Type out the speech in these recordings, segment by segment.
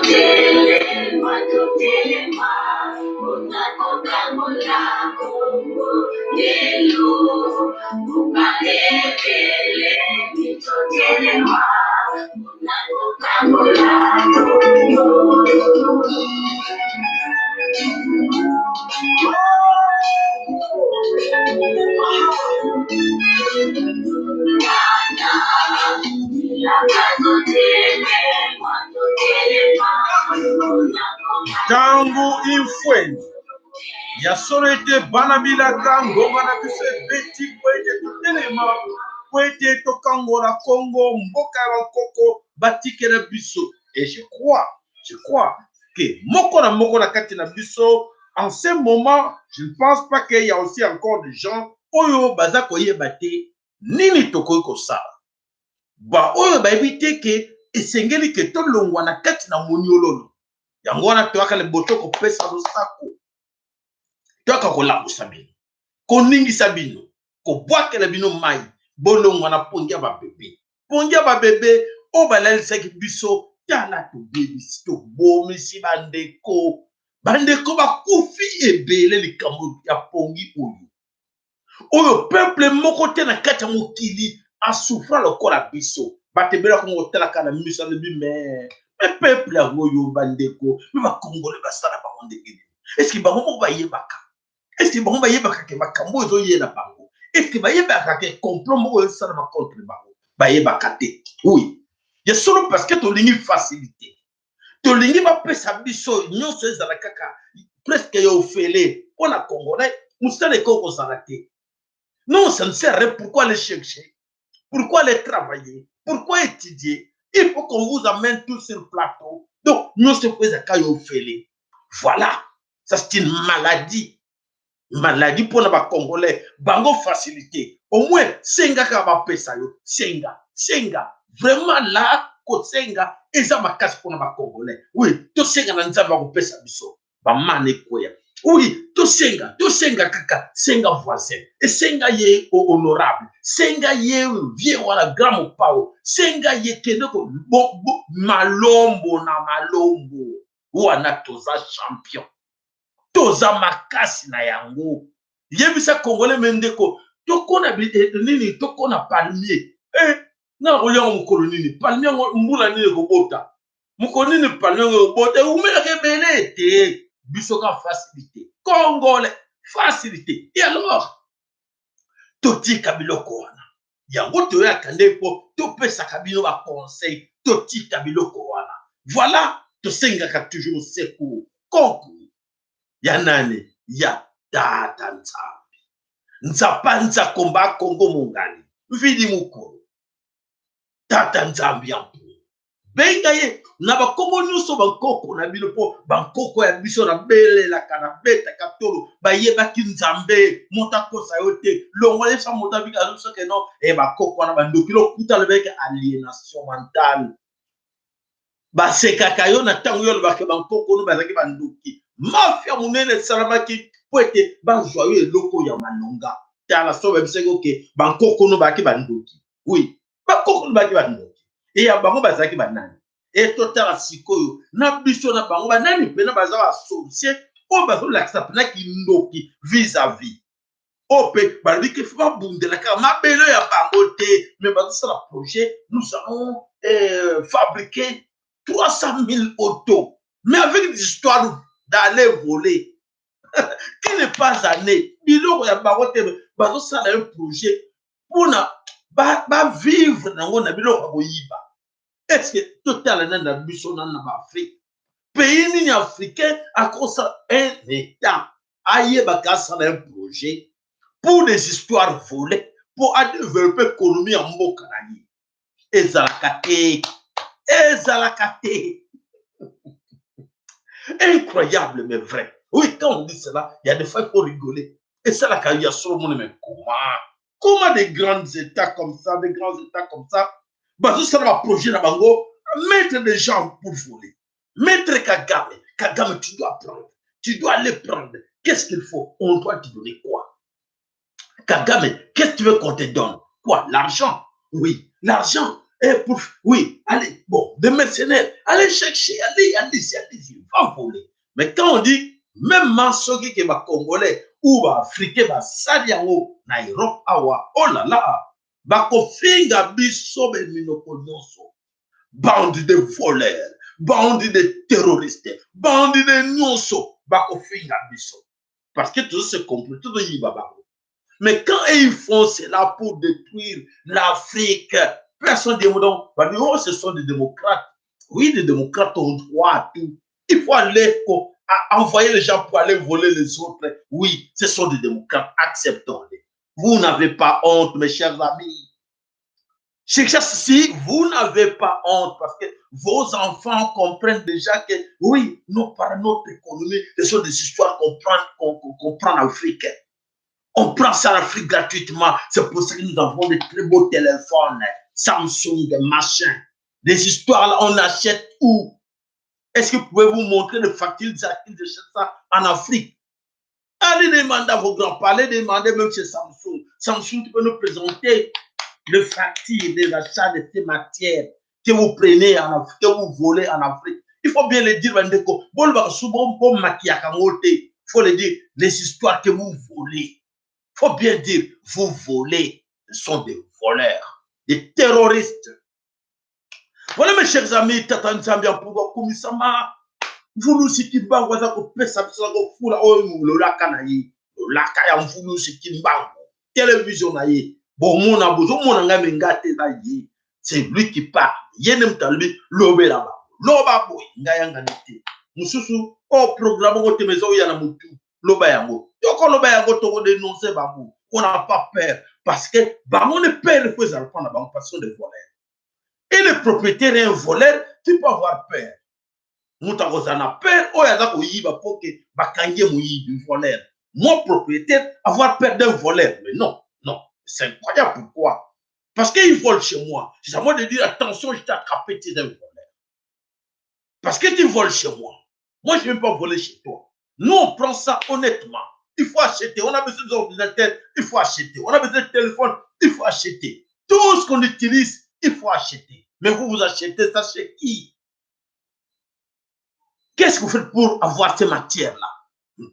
Totelema, totelema, mpona kokangola Kongo lelo. Mboka etelemi, totelema, mpona kokangola Kongo. Ntango infweni ya solo ete bana bilaka ngonga na biso ebeti mpo ete totelema mpo ete tokangola Kongo, mboka ya bankoko batikela biso. Et je crois que moko na moko na kati na biso, en ce moment, je ne pense pas qu'il y a aussi encore des gens oyo baza koyeba te nini tokoki kosala, baoyo bayebi te ke esengeli ke tolongwa na kati na moniololo. Yango wana toyaka liboso kopesa losako, toyaka kolamusa bino, koningisa bino, kobwakela bino mai, bolongwa na pongi ya babebe, pongi ya babebe oyo balalisaki biso. Tala, tobebisi, tobomisi bandeko, bandeko bakufi ebele. Likambo ya pongi oyo peuple moko te na kati ya mokili asouffra lokola biso. Bato ebele bakongo kotalaka na miso, alobi: Mais peuple yango oyo, bandeko, me bakongole basala bango ndenge nini? Est-ce bango moko bayebaka? Est-ce bango bayebaka ke makambo oyo ezoyela bango? Est-ce bayebaka ke complot moko oyo esalama contre bango? Bayebaka te. Oui, ya solo, parce que tolingi facilité, tolingi bapesa biso nyonso, ezala kaka presque ya ofele. Mpo na Congolais, mosala ekoki kozala te. Non, ça ne sert à rien. Pourquoi aller chercher? Pourquoi aller travailler? Pourquoi étudier? Il faut qu'on vous amène tout sur le plateau. Donc nyonso mpo ezalaka ya ofele. Voilà, ça, c'est une maladie, maladie mpona Bacongolais. Bango facilité, au moins senga kaka bapesa yo, senga, senga. Vraiment là, kosenga eza makasi mpona Bacongolais. Oui, tosenga na Nzambe akopesa biso bamana ekweya. Oui, tosenga, tosenga kaka, senga voisin, esenga ye honorable, senga ye vieux wana, grand mopao, senga ye, kende ko malombo na malombo wana. Toza champion, toza makasi na yango. Yebisa Congolais: me ndeko, tokona nini? Tokona palmier. Nga na kolia yango mokolo nini? Palmier yango, mbula nini ekobota? Mokolo nini palmier yango ekobota? Ewumelaka ebele te. Biso ka facilité, Congolais facilité. Et alors totika biloko wana. Yango toyaka nde mpo topesaka bino baconseil, totika biloko wana. Voilà, tosengaka toujours secours, concours ya nani? Ya Tata Nzambe Nzapa Nzakomba Kongo Mongani Mvidi Mokolo, Tata Nzambe ya mpungu. Benga ye na bakombo nyonso, bankoko na bino, mpo bankoko ya biso nabelelaka, nabetaka tolo, bayebaki Nzambe. Moto akosa yo te, longola yebisa moto abika soki no e bakoko wana bandoki, lokuta, alobaki aliénation mentale. Basekaka yo na ntango yo olobaka bankoko no bazalaki bandoki. Mafia monene esalamaki mpo ete bazwa yo eloko ya malonga. Tala, so babisaki oke bankoko no bazalaki bandoki. Oui, bakoko no bazalaki bandoki. Eya, bango bazalaki banani? E totala sikoyo na biso na bango, banani mpena baza basorcier oyo bazolakisa mpena kindoki vis-à-vis oyo mpe balobi ke fo babundela kaka mabele ya bango te, mais bazosala projet: nous allons fabriquer 300 000 autos, mais avec des histoires d'aller voler qui n'est pas année biloko ya bango te. Bazosala un projet mpona bavivre nango na biloko ya koyiba. Est-ce totala nani na biso, nani na baAfrique, pays nini africain akosala un état ayebaka asala un projet pour des histoires volées pour adévelopper économie ya mboka na ye? Ezalaka te, ezalaka te. Incroyable mais vrai. Oui, quand on dit cela, il y a des fois il faut rigoler. Esalaka ya solo. Mais comment des grands états comme ça, des grands états comme ça, bazosala baprojet na bango, mettre des gens pour voler? Maître Kagame, Kagame, tu dois prendre, tu dois aller prendre. Qu'est-ce qu'il faut? On doit te donner quoi? Kagame, qu'est-ce que tu veux qu'on te donne? Quoi? L'argent? Oui, l'argent. Et pour, oui, allez, bon, des mercenaires, allez chercher, allez, allez-y, allez-y, va voler. Mais quand on dit, même soki ke ba Congolais ou ba Africains basali yango na Europe awa, oh là là, bakofinga biso minoko nyonso. Bande de voleurs, bande de terroristes, bande de nyonso, bakofinga biso. Parce que tout se comprend, tout yiba bango. Mais quand ils font cela pour détruire l'Afrique, personne ne dit donc, oh, ce sont des démocrates. Oui, les démocrates ont droit à tout. Il faut aller envoyer les gens pour aller voler les autres. Oui, ce sont des démocrates, acceptons-les. Vous n'avez pas honte, mes chers amis. Si vous n'avez pas honte, parce que vos enfants comprennent déjà que, oui, nous, par notre économie, ce sont des histoires qu'on prend, qu'on prend en Afrique. On prend ça en Afrique gratuitement. C'est pour ça que nous avons de très beaux téléphones, Samsung, des machins. Des histoires là, on achète où? Est-ce que vous pouvez vous montrer les factures qu'ils achètent ça en Afrique? Allez demander à vos grands-parents, allez demander même chez Samsung. Samsung, tu peux nous présenter le facture des achats de ces matières que vous prenez en Afrique, que vous volez en Afrique. Il faut bien le dire, il faut le dire, les histoires que vous volez. Il faut bien dire, vous volez, ce sont des voleurs, des terroristes. Voilà, mes chers amis, Tata Nzambi pouvoir komisama, Mvuluzi Kimbangu aza kopesa biso kofula oyo lolaka na ye, lolaka ya Mvuluzi Kimbangu, télévision na ye, bomona bozomona ngai me nga te, eza ye, c'est lui qui parle. Ye nde moto alobi lobela bango, loba boye, ngai yangani te. Mosusu o programme oko te, mais oya na motu, loba yango, tokoloba yango, tokodénonce bango. On n'a pas peur parce que bango ne peur fo ezala mpo na bango, parce que des voleurs. Et le propriétaire est un voleur, tu peux avoir peur. Moto akozala na peur oyo aza koyiba mpo ke bakangi ye moyibi, voleur. Moi propriétaire, avoir peur d'un voleur? Mais non, non, c'est incroyable. Pourquoi? Parce qu'il vole chez moi, c'est à moi de dire: attention, je t'ai attrapé, tu es un voleur. Parce que tu voles chez moi, moi je ne vais pas voler chez toi. Nous, on prend ça honnêtement. Il faut acheter. On a besoin d'ordinateur, il faut acheter. On a besoin de téléphone, il faut acheter. Tout ce qu'on utilise, il faut acheter. Mais vous, vous achetez ça chez qui? Qu'est-ce que vous faites pour avoir ces matières-là?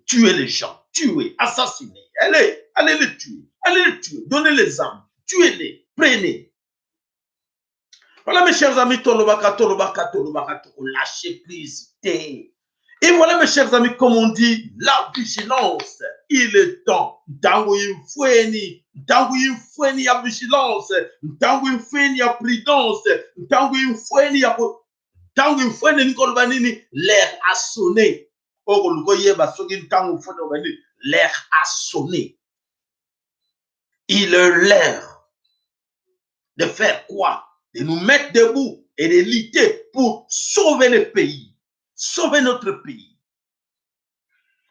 Tuer les gens, tuer, assassiner. Allez, allez les tuer, allez les tuer, donnez les armes, tuez-les, prenez. Voilà, mes chers amis, tolobaka, tolobaka, tolobaka, lâchez prise. Et voilà, mes chers amis, comme on dit, la vigilance. Il est temps. Ntango ifweni, ntango ifweni ya vigilance, ntango ifweni ya prudence, ntango ifweni ya ntango ifweni nikoloba nini? L'heure a sonné. Okoluka oyeba soki ntango ifweni oloba nini? L'heure a sonné. Il est l'heure de faire quoi? De nous mettre debout et de lutter pour sauver le pays, sauver notre pays,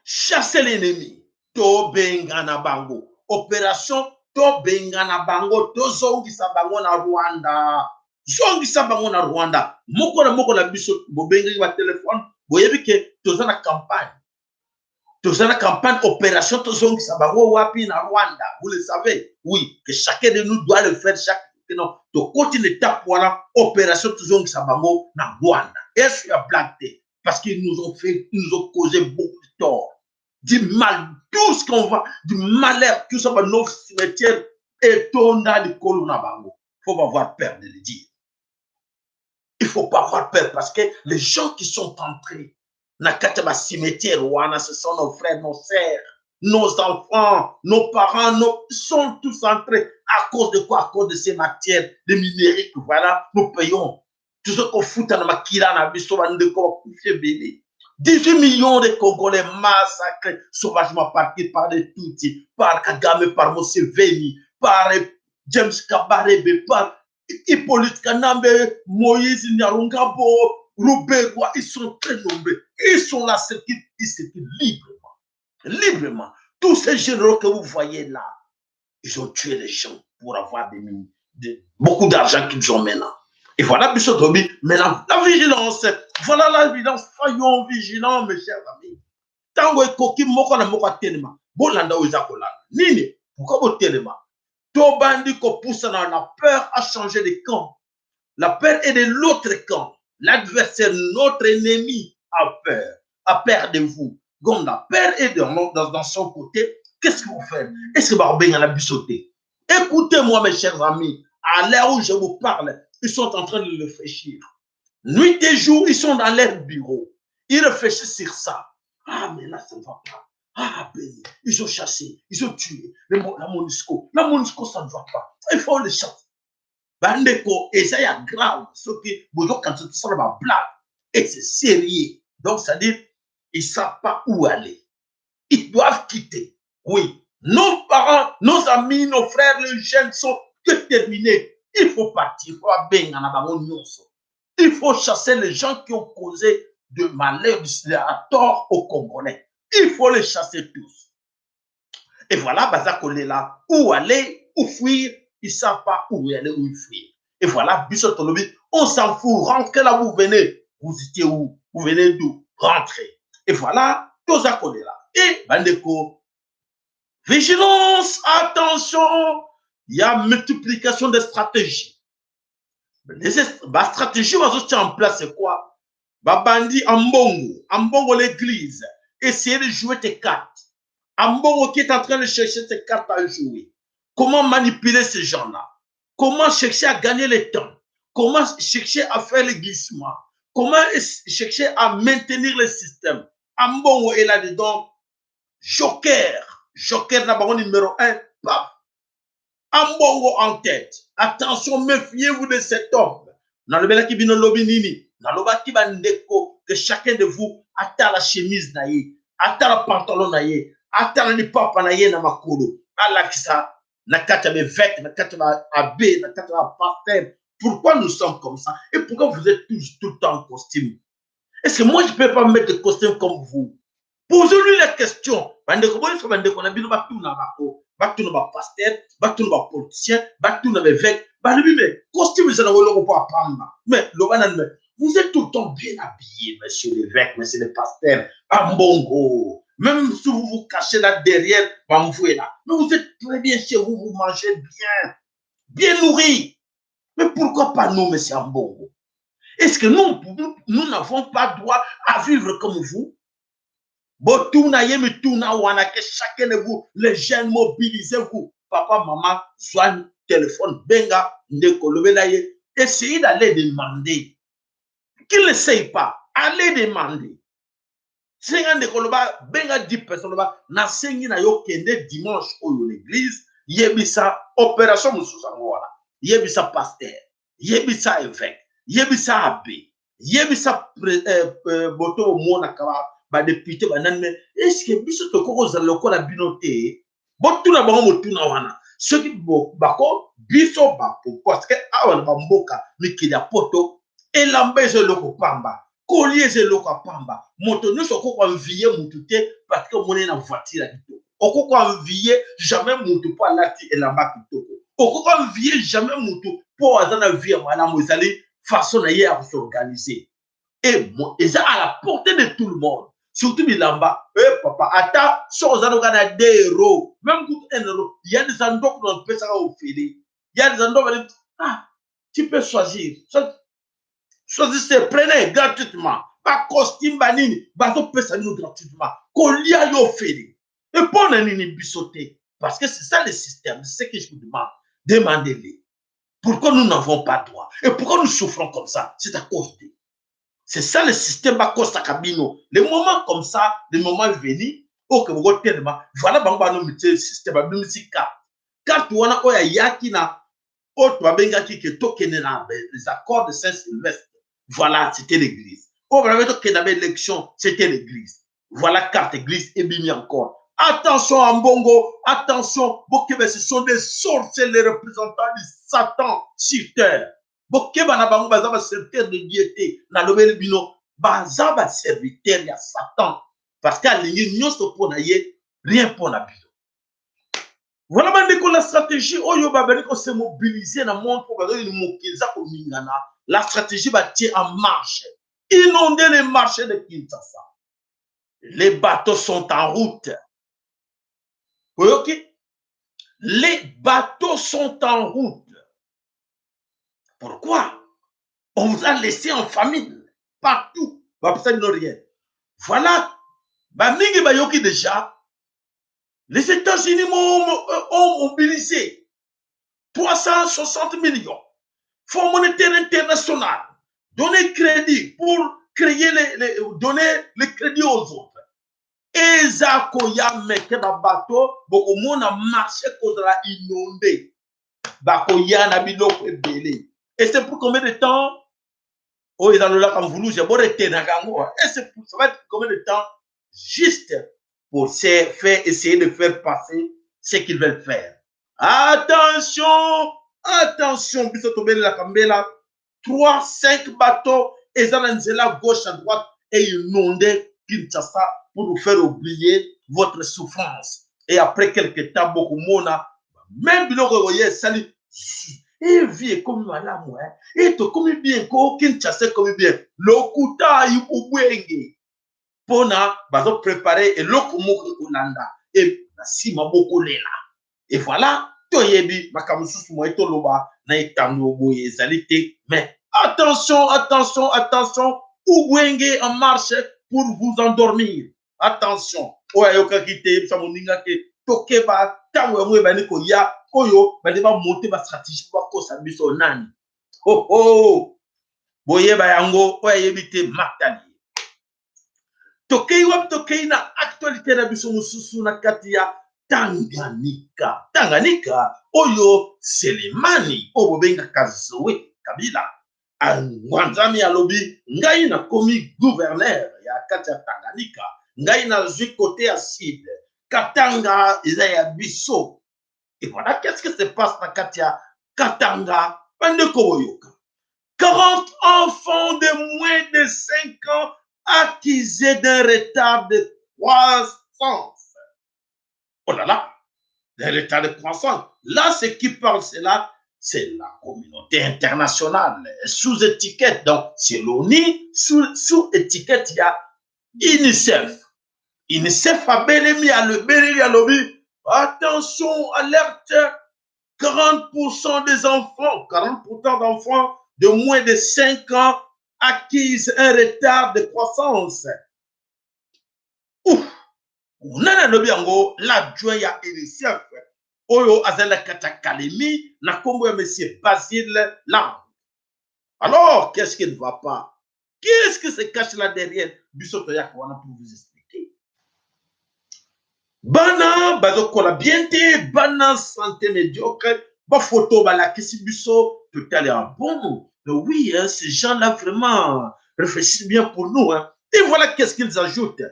chasser l'ennemi. Tobengana bango. Opération tobengana bango, tozongisa bango na Rwanda, zongisa bango na Rwanda. Moko na moko na biso bobengaki batelefone, boyebi ke toza na campagne, toza na campagne opération tozongisa bango wapi? Na Rwanda. Vous le savez, oui, que chacun de nous doit le faire chaque non tokoti na étape wana, opération tozongisa bango na Rwanda. Est-ce ya blague te, parce qu'ils nous ont fait, ils nous ont causé beaucoup de tort, du mal, tout ce qu'on va, du malheur, tout ça, nos cimetières etonda likolo na bango. Faut pas avoir peur de le dire. Il faut pas avoir peur parce que les gens qui sont entrés na kati ya bacimetière wana, ce sont nos frères, nos sœurs, nos enfants, nos parents, nos, sont tous entrés. À cause de quoi? À cause de ces matières, de minériques. Voilà, nous payons tout ce qu'on fout na makila na biso. Bandeko bakufi ebele, 18 millions de Congolais massacrés sauvagement par qui? Par les Tutsis, par Kagame, par Museveni, par James Kabarebe, par Hippolyte Kanambe, Moïse Nyarungabo, Ruberwa. Ils sont très nombreux. Ils sont là, ils circulent librement. Librement. Tous ces généraux que vous voyez là, ils ont tué les gens pour avoir beaucoup d'argent qu'ils ont maintenant. Et voilà, biso tolobi, maintenant, la vigilance. Voilà la vigilance. Soyons vigilants, mes chers amis. Tango ekoki moko na moko atelema. Bolanda oyo eza kolanda. Nini? Pourquoi botelema? Tobandi kopusana, la peur a changé de camp. La peur est de l'autre camp. L'adversaire, notre ennemi, a peur. A peur de vous. Comme la peur est dans son côté, qu'est-ce que vous faites? Est-ce que vous avez sauter? Écoutez-moi, mes chers amis, à l'heure où je vous parle, ils sont en train de réfléchir. Nuit et jour, ils sont dans leur bureau. Ils réfléchissent sur ça. Ah, mais là, ça ne va pas. Ah, ben, ils ont chassé, ils ont tué la MONUSCO. La MONUSCO, ça ne va pas. Il faut les chasser. Bandeko, eza ya grave. Soki bozokanisa tosala ba blague, et c'est sérieux. Donc, c'est-à-dire, ils ne savent pas où aller. Ils doivent quitter. Oui, nos parents, nos amis, nos frères, les jeunes sont déterminés. Il faut partir. Il faut abengana bango nyonso. Il faut chasser les gens qui ont causé de malheur, à tort aux Congolais. Il faut les chasser tous. Et voilà, baza kolela, où aller, où fuir, ils ne savent pas où aller, où fuir. Et voilà, biso tolobi, on s'en fout, rentrez là où vous venez. Vous étiez où? Vous venez d'où? Rentrez. Et voilà, toza kolela. Et bandeko, vigilance, attention, il y a multiplication des stratégies. Les stratégies bazotia en place, c'est quoi? Babandi Ambongo, Ambongo l'église, essayez de jouer tes cartes. Ambongo qui est en train de chercher ses cartes à jouer. Comment manipuler ces gens-là? Comment chercher à gagner le temps? Comment chercher à faire le glissement? Comment chercher à maintenir le système? Ambongo est là-dedans. Joker. Joker d'abord numéro 1. Paf. Ambongo en tête. Attention, méfiez-vous de cet homme. Nalobelaki bino lobi nini? Nalobaki bandeko que chacun de vous atala chemise na ye, atala pantalon na ye, atala lipapa na ye na makolo, alakisa na kati ya évêque, na kati ya abbé, na kati ya pasteur. Pourquoi nous sommes comme ça? Et pourquoi vous êtes tous tout le temps en costume? Est-ce que moi je ne peux pas mettre de costume comme vous? Posez-lui la question. Bandeko, boyesa bandeko na bino batuna bako, batuna ba pasteur, batuna ba politicien, batuna ba évêque, balobi mais costume ezala eloko po apamba. Mais loba nani, mais vous êtes tout le temps bien habillé, monsieur l'évêque, monsieur le pasteur, Ambongo. Même si vous vous cachez là derrière, Bamfoué là. Mais vous êtes très bien chez vous, vous mangez bien, bien nourri. Mais pourquoi pas nous, monsieur Ambongo? Est-ce que nous, nous n'avons pas droit à vivre comme vous? Botuna ye mituna wana, que chacun de vous, les jeunes, mobilisez-vous. Papa, maman, zwa téléphone, benga, ndeko, lobela ye. Essayez d'aller demander. Qu'il n'essaye pas. Allez demander. Senga ndeko, loba, benga 10 personnes, loba, nasengi na yo kende dimanche oyo l'église, yebisa opération mosusu yango wana. Yebisa pasteur, yebisa évêque, yebisa abbé, yebisa boto bomonaka ba député banani, mais est-ce que biso tokoki kozala lokola bino te? Botuna bango motuna wana. Soki bako biso bapo, parce que awa na bamboka mikili ya poto, elamba eza eloko pamba, kolia eza eloko ya pamba. Moto nyonso okoki koenvier mutu te parce que omoni na voiture ya kitoko. Okoki koenvier jamais mutu mpo alati elamba kitoko. Okoki koenvier jamais mutu mpo aza na vie ya malamu. Ezali façon na ye ya kos'organiser et eza à la portée de tout le monde, surtout bilamba. Eh papa, ata soki oza noka na 2 euros, même kutu 1 euro, ya des endroits kuna opesaka ofele, ya des endroits, ah, tu peux choisir, choisissez, prenez gratuitement ba costume banini, bazopesa bino gratuitement, kolia yo ofele. Mpo na nini biso te? Parce que c'est ça le système. C'est ce que je vous demande: demandez-les pourquoi nous n'avons pas droit et pourquoi nous souffrons comme ça. C'est à cause de, c'est ça le système. Bakosaka bino. Le moment comme ça, le moment venu oyo ke bokotelema, voilà, bango banomitie système, babimisi carte. Carte wana oyo ayaki na oyo babengaki ke tokende na les accords de Saint-Sylvestre, voilà, c'était l'église. Oyo balobi tokende na baélection, c'était l'église. Voilà, carte église ebimi encore. Attention Ambongo, attention bokeba, ce sont des sorciers, les représentants du Satan sur terre. Bokeba na bango, baza baserviteur de Dieu te. Nalobeli bino, baza baserviteur ya Satan, parce que alingi nyonso mpo na ye, rien mpo na bino. Voilà bandeko, la stratégie oyo babandi kose mobiliser na monde mpo bazali mokili eza koningana. La stratégie batie en marche: inonder les marchés de Kinshasa. Les bateaux sont en route. Oyoki, les bateaux sont en route. Pourquoi? On vous a laissé en famine partout. Bapesa bino rien. Voilà, bamingi bayoki déjà. Les États-Unis ont mobilisé 360 millions. Fonds monétaire international. Donner crédit pour créer les donner les crédits aux autres. Eza koya meke babato bokomona marché kozala inondé. Bakoya na biloko ebele. Et c'est pour combien de temps? Oyo eza lolaka mvuluzi boretenaka yango. Et c'est pour, ça va être combien de temps? Juste pour se faire, essayer de faire passer ce qu'ils veulent faire. Attention, attention, biso tobelelaka mbela. 3, 5 bateaux eza na nzela gauche à droite et inonder Kinshasa pour nous faire oublier votre souffrance. Et après quelques temps, bokomona même biloko oyo esali e vie ekomi malamu e tokomi bien ko Kinshasa ekomi bien. Lokuta, ubwenge, mpona bazoprépare eloko moko ekolanda e na nsima bokolela. Et voilà, toyebi makambo mosusu moye toloba na etando boye ezali te. Mais attention, attention, attention, ubwenge en marche pour vous endormir. Attention, oyo ayokaki te, yebisa moninga ke tokeba. Ntango yango ebandi koya, oyo bandi bamonte bastratégie bakosa biso nani. Ho ho, boyeba yango. Oyo ayebi te, matali. Tokei wapi? Tokei na actualité na biso mosusu na kati ya Tanganyika. Tanganyika oyo Selemani oyo bobengaka Zoe Kabila angwanzami alobi: ngai nakomi gouverneur ya kati ya Tanganyika, ngai nazwi côté ya sud, Katanga eza ya biso. Et voilà, qu'est-ce que se passe na kati ya Katanga? Bandeko, boyoka: 40 enfants de moins de 5 ans accusés d'un retard de croissance. Oh là là, d'un retard de croissance. Là, ce qui parle, c'est là, c'est la communauté internationale, sous étiquette. Donc, c'est l'ONU, sous étiquette, il y a UNICEF. UNICEF abelemi, alobeleli, alobi: attention, alerte, 40% des enfants, 40% d'enfants de moins de 5 ans accusent un retard de croissance. Ouf! Nani alobi yango? L'adjoint ya UNICEF oyo azali na kati ya Kalemi na nkombo ya monsieur Basile Lang. Alors, qu'est-ce qui ne va pas? Qu'est-ce qui se cache là derrière? Biso toyaka wana pour vous expliquer. Bana bazokola bien te, bana santé médiocre. Bafoto balakisi biso, totali: ah bon, mais oui, hein, ces gens-là vraiment réfléchissent bien pour nous, hein. Et voilà qu'est-ce qu'ils ajoutent: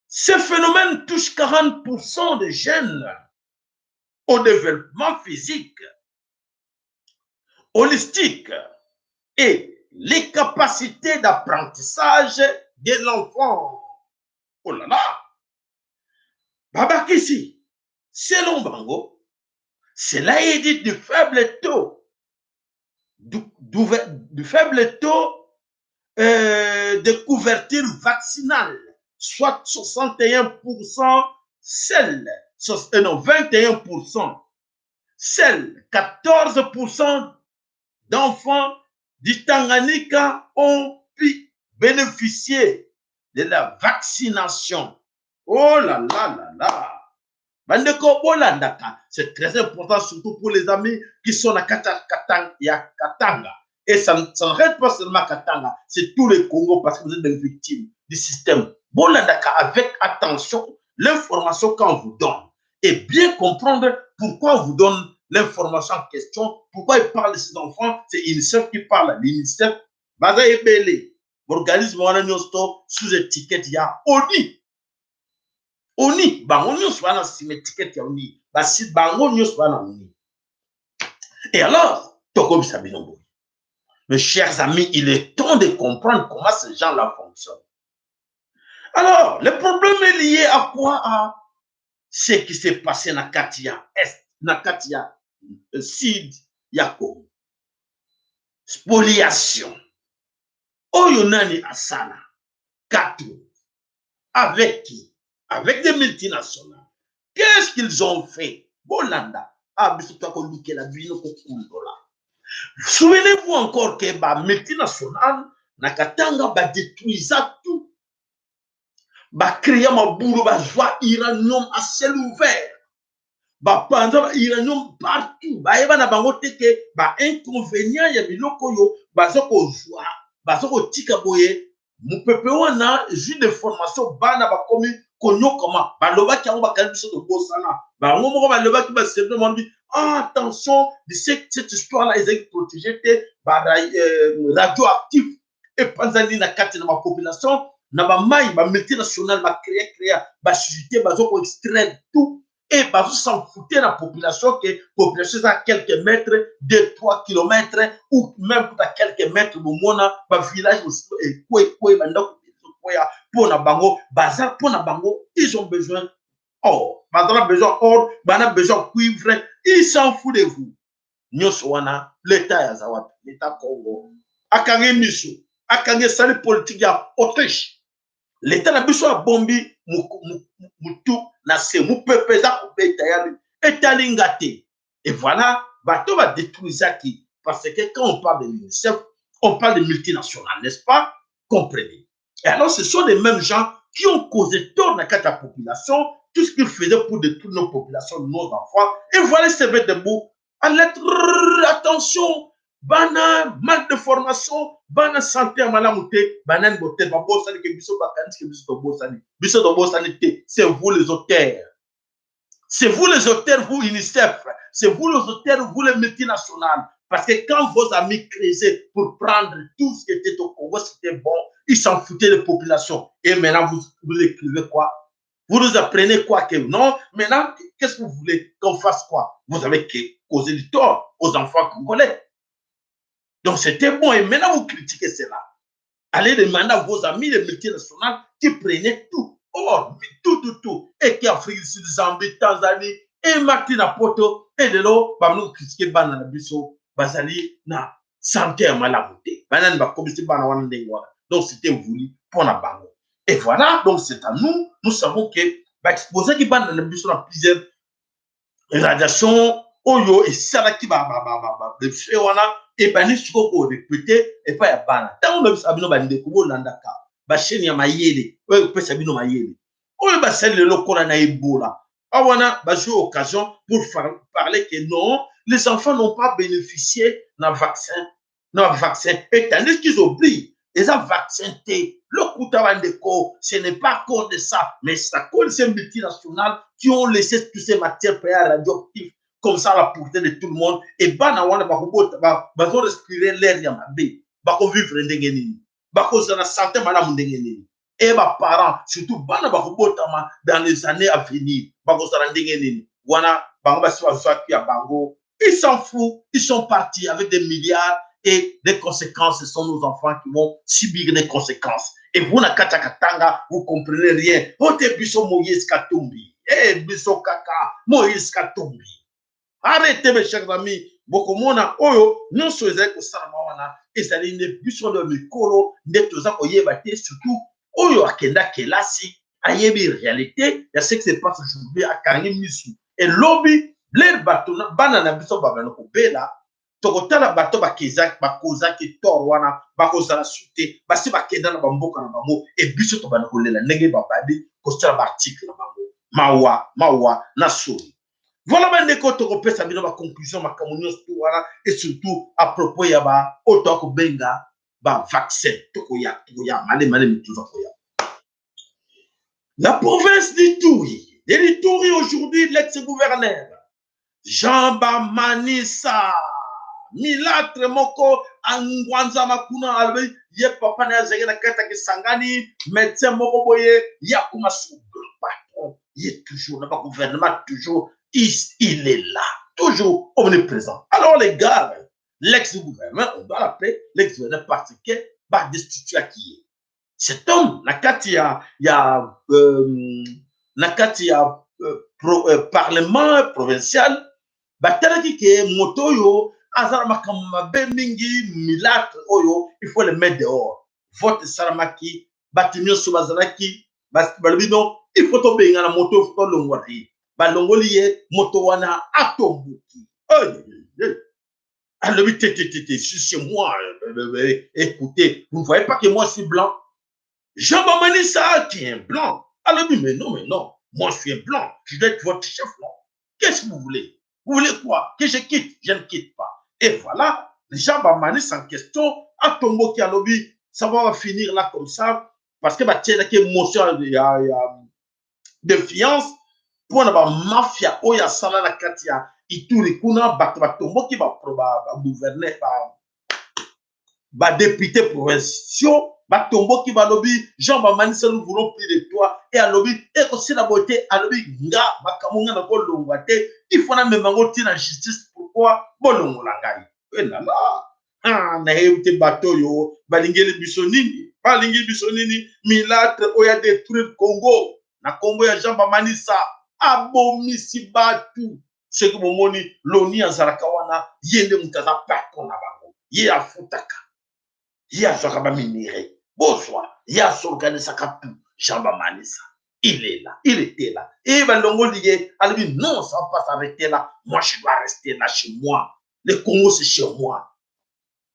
ce phénomène touche 40% des jeunes au développement physique, holistique et les capacités d'apprentissage de l'enfant. Oh là là! Babakisi, selon bango, cela est dit du faible taux de couverture vaccinale, soit 61%, seuls, non, 21%, seuls 14% d'enfants du Tanganyika ont pu bénéficier de la vaccination. Oh là là là là! Bandeko, bolandaka, c'est très important, surtout pour les amis qui sont na Katanga, ya Katanga. Et ça n'arrête pas seulement Katanga, c'est tout le Congo parce que vous êtes des victimes du système. Bolandaka avec attention l'information qu'on vous donne et bien comprendre pourquoi on vous donne l'information en question, pourquoi il parle de ces enfants. C'est UNICEF qui parle, l'UNICEF, baza ebele, organisme wana nyonso sous étiquette ya ONU. ONU, bango nyonso wana nsima étiquette ya ONU, basi bango nyonso wana ONU. Et alors, tokobisa bino boye. Mes chers amis, il est temps de comprendre comment ces gens-là fonctionnent. Alors, le problème est lié à quoi? À ce qui s'est passé na kati ya Est, na kati ya Sud ya Congo. Spoliation. Oyo nani asala? Katumbi. Avec qui? Avec des multinationales. Qu'est-ce qu'ils ont fait? Bolanda. Ah, biso tokolukela bino kokundola. Souvenez-vous encore que ba multinationales na Katanga ba détruisa tout. Ba créa mabulu, bazwa uranium à ciel ouvert. Bapanza ba uranium partout. Bayeba na bango te ke ba inconvénient ya biloko oyo baza kozwa, baza kotika boye mopepe wana jus de formation, bana bakomi konyokama. Balobaki yango, bakangi biso tobosana. Bango moko balobaki, baserve mambi: ah, attention, cette histoire là ezalaki protégé te, ba radioactif epanzani na kati na bapopulation na bamai. Bamultinationale bacréa créa basociété, baza koextraire tout et bazo s'en foutre la population, que population eza quelques mètres, 2, 3 kilomètres ou même kuta quelques mètres. Bomona bavillage mosusu ekwekwe, bandako ezokwea. Mpo na bango baza, mpo na bango ils ont besoin or, baza na besoin or, bana besoin cuivre, ils s'en fout de vous. Nyonso wana, l'État aza wapi? L'État Congo akangi miso, akangi, esali politique ya Autriche. L'État na biso abombi mutu na se, mopepe eza kobeta ya etali nga te. Et voilà, bato badétruisaki, parce que quand on parle de l'UNICEF, on parle de multinationales, n'est-ce pas? Comprenez. Et alors, ce sont les mêmes gens qui ont causé tort na kati ya population, tout ce qu'ils faisaient pour détruire nos populations, nos enfants. Et voilà, se met debout alerte, attention, bana mal de formation, bana santé ya malamu te. Banani bote babosani ke biso, bakanisi ke biso tobosani. Biso tobosani te. C'est vous les auteurs, c'est vous les auteurs, vous UNICEF, c'est vous les auteurs, vous les multinationales, parce que quand vos amis creusaient pour prendre tout ce qui était au Congo, c'était bon, ils s'en foutaient des populations. Et maintenant, vous, vous écrivez quoi? Vous nous apprenez quoi? Que non, maintenant, qu'est-ce que vous voulez qu'on fasse, quoi? Vous avez causé du tort aux enfants congolais. Donc c'était bon et maintenant vous critiquez cela. Allez demander à vos amis les multinationales qui prenaient tout, or, tout, tout, tout, et qui Afrique du Sud, Zambie, Tanzanie, et Martin na Poto, et de l'eau, bah, nous critiquer bana na biso, bazali na santé ya malamu te. Banani bakomisi bana wana ndenge wana? Donc c'était voulu pour na bango. Et voilà, donc c'est à nous, nous savons que baexposaki bana na biso na plusieurs radiation oyo esalaki baeffet wana, ebandi sikoyo korépéter epai ya bana. Ntango nayebisaka bino, bandeko, bolandaka bachaîne ya mayele oyo ekopesa bino mayele. Oyo basali lelo lokola na Ebola awana, bazwi occasion pour parler que non, les enfants n'ont pas bénéficié na vaccin, na vaccin, et tandis qu'ils oublient, eza vaccin te. Lokuta, bandeko, ce n'est pas à cause de ça, mais c'est à cause de ces multinationales qui ont laissé toutes ces matières premières radioactives comme ça à la portée de tout le monde. Et bana wana bakobota, bazorespirer l'air ya mabe, bakovivre ndenge nini? Bakozala na santé malamu ndenge nini? E baparent, surtout bana bakobotama dans les années à venir, bakozala ndenge nini? Wana bango basi bazwaki ya bango, ils s'en foutent, ils sont partis avec des milliards et des conséquences, ce sont nos enfants qui vont subir des conséquences. Et vous, na kati ya Katanga, vous comprenez rien. Ote biso Moïse Katumbi, eh, biso kaka Moïse Katumbi. Arrêtez, mes chers amis. Bokomona oyo nyonso ezali kosalama wana, ezali nde biso nde mikolo nde toza koyeba te. Surtout oyo akenda kelasi, ayebi réalité ya ce qui se passe aujourd'hui, akangi misu. Elobi l'heure bato, bana na biso babanda kobela, tokotala bato bakozaki tort wana, bakozala su te, basi bakenda na bamboka na bango. E biso tobanda kolela ndenge babandi kosala baarticle na bango. Mawa, mawa na soni. Voilà, bandeko, tokopesa bino baconclusion, makambo nyonso to wana, et surtout à propos ya ba oyo toakobenga bavaccin. Tokoya, tokoya malemi malemi, toza koya. La province d'Ituri, de l'Ituri aujourd'hui, l'ex-gouverneur Jean Bamanisa, mulâtre moko angwanzama kuna, alobi ye papa na ye azalaki na kati ya Kisangani, médecin moko boye, ye akoma son grand patron. Ye toujours na bagouvernement, toujours il est là, toujours omniprésent. Alors les gars, l'ex-gouverneur, on doit l'appeler l'ex-gouverneur parce que badestituaki ye. Cet homme, na kati ya parlement provincial, batalaki ke moto oyo aza na makambo mabe mingi, mulâtre oyo, il faut le mettre dehors. Vote esalamaki, bato nyonso bazalaki, balobi non, il faut tobengana moto oyo, tolongwa na ye. Balongoli ye. Moto wana atomboki. Alobi te te te te, c'est moi. Écoutez, vous ne voyez pas que moi je suis blanc? Jean Bamanisa qui est un blanc. Alobi mais non, mais non, moi je suis un blanc, je dois être votre chef, non? Qu'est-ce que vous voulez? Vous voulez quoi? Que je quitte? Je ne quitte pas. Et voilà, Jean Bamanisa en question atomboki, alobi ça va finir là comme ça, parce que batielaki émotion ya défiance mpona bamafia oyo asala na kati ya Ituri kuna. Bato batomboki, bagouverneur, badéputé provinciaux batomboki, balobi: "Jean Bamanisa, nous voulons plus de toi." E alobi ekosila boye te. Alobi: "Nga makambo nga nakolongwa te, il faut namema yango ntina justice. Pourquoi bolongola ngai?" Elala, nayebi te bato oyo balingeli biso nini, balingi biso nini. Mulâtre oyo adétruire Congo na nkombo ya Jean Bamanisa, abomisi bato. Soki bomoni loni azalaka wana, ye nde moto aza patron na bango, ye afutaka, ye azwaka baminerais, bozwa, ye asorganisaka tout. Jean Bamanisa, il est là, il était là, et balongoli ye. Alobi: "Non, ça va pas s'arrêter là, moi je dois rester là chez moi, le Congo, c'est chez moi."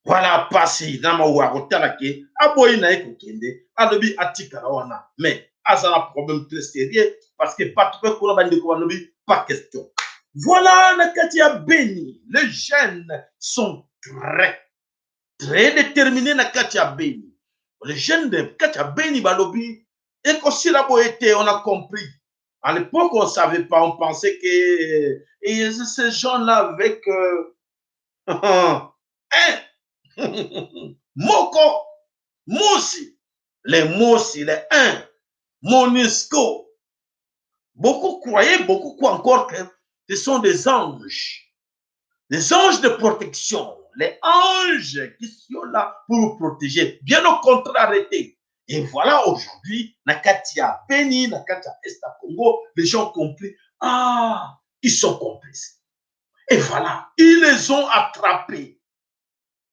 Voilà, pasi na mawa kotala ke aboyi na ye kokende. Alobi atikala wana, mais aza na problème très sérieux, parce que bato mpe kuna, bandeko balobi pas question. Voilà, na kati ya Beni, les jeunes sont très très déterminés. Na kati ya Beni, les jeunes de kati ya Beni balobi ekosila boye te. On a compris. À l'époque, on savait pas, on pensait que et ces gens-là avec un moko Mosi, les Mosi, les un Monusco, beaucoup croyaient, beaucoup croient encore que ce sont des anges, des anges de protection, les anges qui sont là pour nous protéger. Bien au contraire, arrêtez. Et voilà, aujourd'hui, na kati ya Beni, na kati ya Est Congo, les gens ont compris. Ah, ils sont complices. Et voilà, ils les ont attrapés.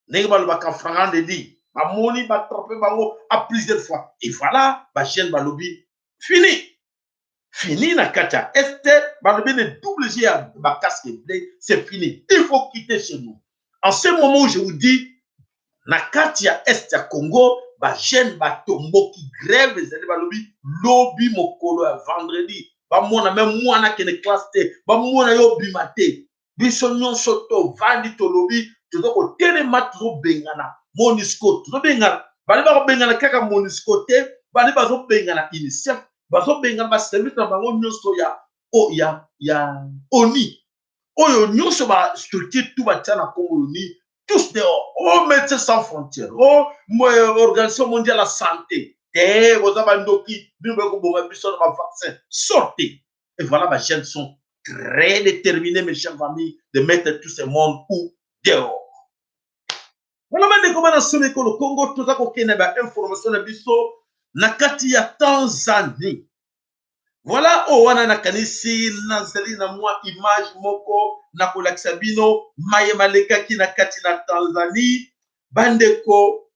Ndenge balobaka flagrant délit, bamoni, baattraper bango à plusieurs fois. Et voilà, bajeune balobi fini, fini na kati ya Est. Balobi le double G ya bacasque bleu, c'est fini, il faut quitter chez nous. En ce moment où je vous dis, na kati ya Est ya Congo, bajeune batomboki, grève ezali. Balobi lobi mokolo ya vendredi, bamona me mwana akende classe te, bamona yo obima te. Biso nyonso tovandi, tolobi toza kotelema, tozobengana Monusco, tozobengana. Bali bakobengana kaka Monusco te, bali bazobengana UNICEF, bazobengana baservice na bango nyonso ya ONU, oyo nyonso bastructure tout batia na Congo, ONU, tous dehors. O Médecins sans frontières, o Organisation mondiale ya santé te, boza bandoki, bino boyekoboma biso na bavaccin, sortez. Et voilà, bajeunes sont très déterminés, mes chers amis, de mettre tout ce monde ou dehors. Wana bandeko bana somi ekolo Congo, toza kokende bainformation na biso na kati ya Tanzanie. Voilà, oyo wana nakanisi nazali na mwa image moko na kolakisa bino maye malekaki na kati na Tanzanie. Bandeko,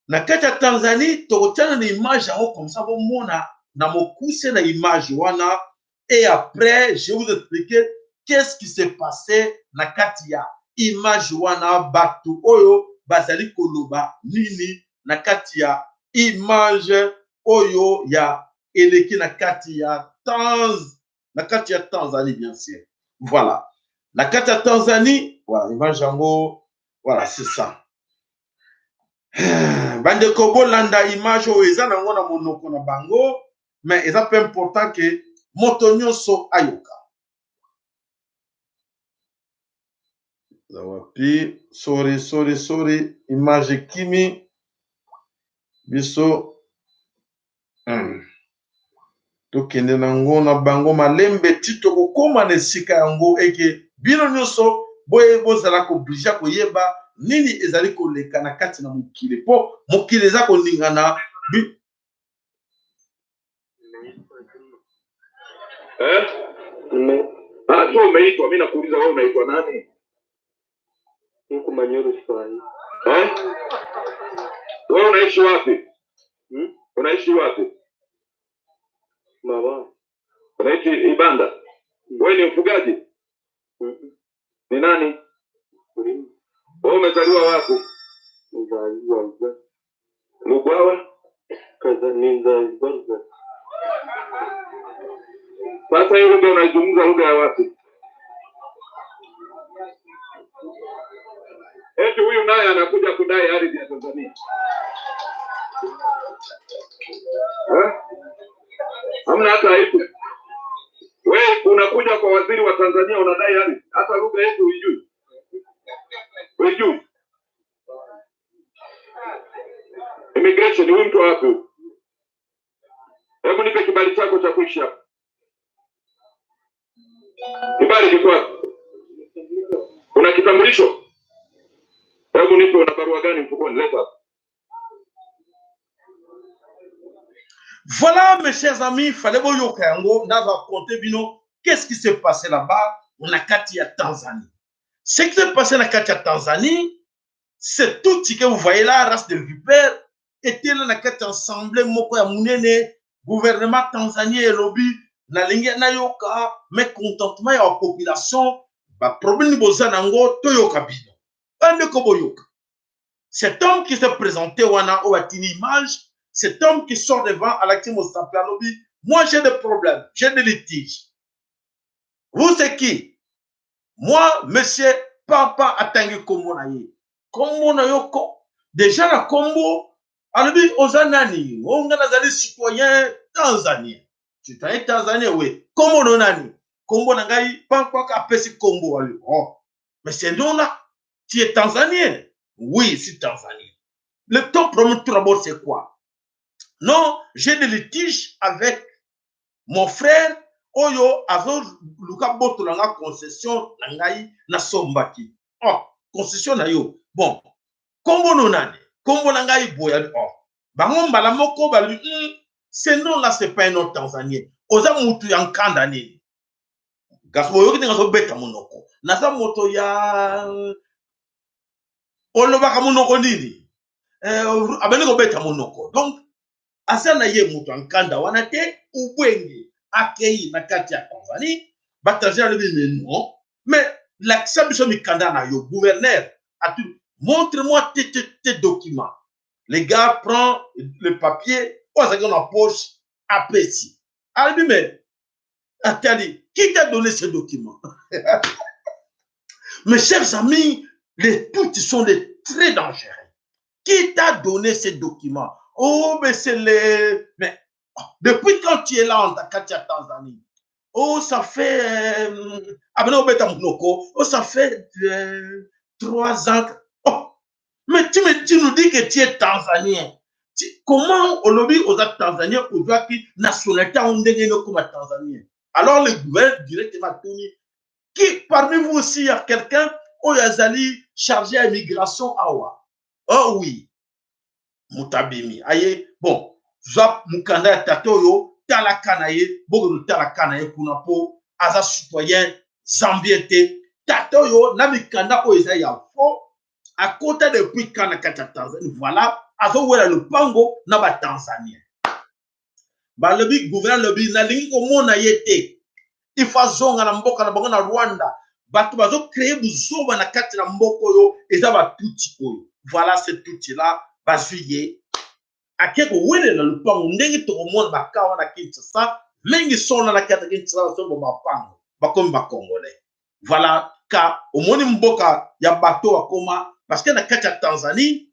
na kati ya Tanzanie, tokotiana na image yango comme ça bomona na mokuse na image wana, et après je vous expliquer qu'est-ce qui s'est passé na kati ya image wana, bato oyo bazali koloba nini na kati ya image oyo ya eleki na kati ya Tanzanie, bien sûr. Voilà, na kati ya Tanzanie, voilà image yango, voilà, c'est ça. Bandeko, bolanda image oyo, eza nango na monoko na bango, mais eza mpe important ke moto nyonso ayoka. Wapi? Sorry, sorry, sorry, image ekimi biso. Tokende nango na bango malembe ti tokokóma na esika yango, eke bino nyonso boye bozala kooblige koyeba nini ezali koleka na kati na mokili, mpo mokili eza koningana. Eh? Ah, so umeitwa, mimi nakuuliza wewe unaitwa nani? Huku Manyoro Swahili. Eh? Wewe unaishi wapi? Hmm? Unaishi wapi? Baba. Unaishi Ibanda? Wewe ni mfugaji? Mm. Ni nani? Mkulima. Wewe umezaliwa wapi? Nzaliwa Lugwawa. Lugwawa? Kaza ni nzaliwa Lugwawa. Sasa hiyo lugha unaizungumza lugha ya wapi? Eti huyu naye anakuja kudai ardhi ya Tanzania eh? Hamna hata aibu. Wewe unakuja kwa waziri wa Tanzania unadai ardhi, hata lugha yetu huijui, huijui. Immigration, huyu mtu wa wapi huyu? Hebu nipe kibali chako cha kuishi hapa. Kibali kiko wapi? Una kitambulisho? Hebu nipe, una barua gani mfukoni? Leta hapa. Voilà, mes chers amis, fallait boyoka yango, naza raconter bino qu'est-ce qui s'est passé là-bas na kati ya Tanzanie. Ce qui s'est passé na kati ya Tanzanie, c'est tout ce que vous voyez là, race de vipère, était là na kati ya assemblée moko ya munene, gouvernement tanzanien elobi nalingi nayoka mécontentement ya population, ba problème boza nango toyoka bino. Bandeko boyoka. Cet homme qui s'est présenté wana oyo atini image, cet homme qui sort devant alakisi mosapi alobi moi j'ai des problèmes, j'ai des litiges. Vous c'est qui? Moi, monsieur Papa atangi kombo na ye. Kombo na yo ko déjà na kombo alobi oza nani? O nga nazali citoyen tanzanien. Citoyen tanzanien oui. Kombo no nani? Kombo na ngai Papa apesi kombo alobi oh. Mais c'est non là. Tu es tanzanien? Oui, je suis tanzanien. Le ton problème tout d'abord c'est quoi? Non, j'ai des litiges avec mon frère oyo azoluka botola nga concession na ngai nasombaki. Oh, concession na yo. Bon, kombo no nani? Kombo na ngai boya. Oh, bango mbala moko balobi ce nom là c'est pas un nom tanzanien. Oza mutu ya nkanda nini? Kasi boyoki ndenge azobeta monoko. Naza moto ya olobaka monoko nini? Abandi kobeta monoko. Donc aza na ye moto ya nkanda wana te, ubwenge akei na kati ya Tanzanie, ba Tanzanie alobi mais non, mais lakisa biso mikanda na yo, gouverneur atu montre-moi tes, tes, tes documents. Le gars prend le papier oyo azalaki na poche apesi. Alobi mais atali, qui t'a donné ce document? Mes chers amis, les Tutsis sont des très dangereux. Qui t'a donné ces documents? Oh, mais c'est les... Mais oh, depuis quand tu es là en kati ya Tanzanie? Oh, ça fait... Oh, ça fait 3 ans. Oh, mais tu nous dis que tu es Tanzanien. Comment olobi aux Tanzaniens aujourd'hui nationalité comme Tanzanien? Alors le gouverneur directement tourné. Qui parmi vous aussi il y a quelqu'un oyo azali chargé à immigration awa? Oh oui. Mutabimi. Aye, bon, zwa mukanda ya tata oyo talaka na ye, bokeno talaka na ye kuna po aza citoyen zambien te. Tata oyo na mikanda oyo eza ya faux, akota depuis kana kati ya Tanzanie. Voilà, azowela lopango na ba Tanzanien. Balobi gouverneur lobi nalingi komona ye te. Il faut azonga na mboka na bango na Rwanda. Bato bazo créer buzoba na kati na mboka oyo eza ba tutsi oyo. Voilà ce tutsi là bazwi ye ake kowelela lopango ndenge tokomona baka wana Kinshasa mingi sona na kati ya Kinshasa basomba mapango bakomi ba Congolais. Voilà ka omoni mboka ya bato bakoma parce que na kati ya Tanzanie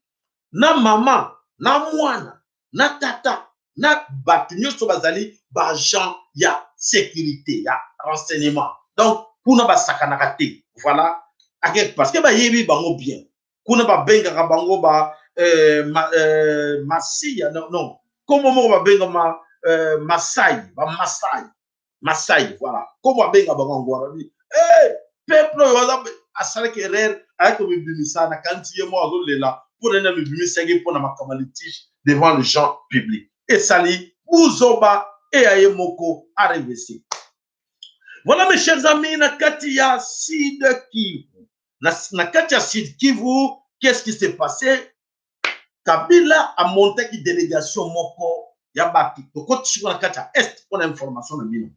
na mama na mwana na tata na bato nyonso bazali ba agent ya sécurité ya renseignement. Donc kuna basakanaka te. Voilà parce que bayebi bango bien. Kuna babengaka bango ba Masia non non kombo moko babenga ma Masai ba Masai Masai voilà kombo babenga bango yango wana bi peuple oyo aza asalaki erreur ayaki komibimisa na kanti ye moko azolela mpo na nini amibimisaki mpo na makambo ya litige devant les gens publics esali buzoba eya ye moko arevese. Voilà mes chers amis, na kati ya Sud Kivu. Na kati ya Sud Kivu, qu'est-ce qui s'est passé? Kabila a monté une délégation moko ya batu. Tokoti sikoyo na kati ya Est pour information na bino.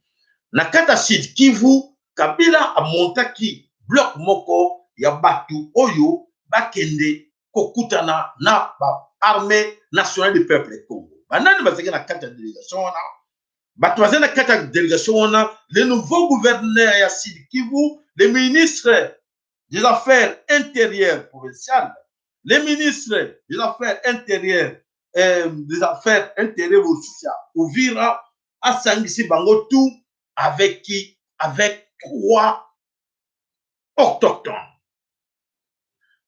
Na kati ya Sud Kivu, Kabila a monté bloc moko ya batu oyo bakende kokutana na ba armée nationale du peuple Congo. Banani bazalaki na kati ya délégation wana? Bato bazali na kati ya délégation wana, le nouveau gouverneur ya Sud Kivu, le ministre des Affaires intérieures provinciales, le ministre des Affaires intérieures, des Affaires intérieures mosusu ya Uvira. Asangisi bango tout avec qui? Avec trois autochtones.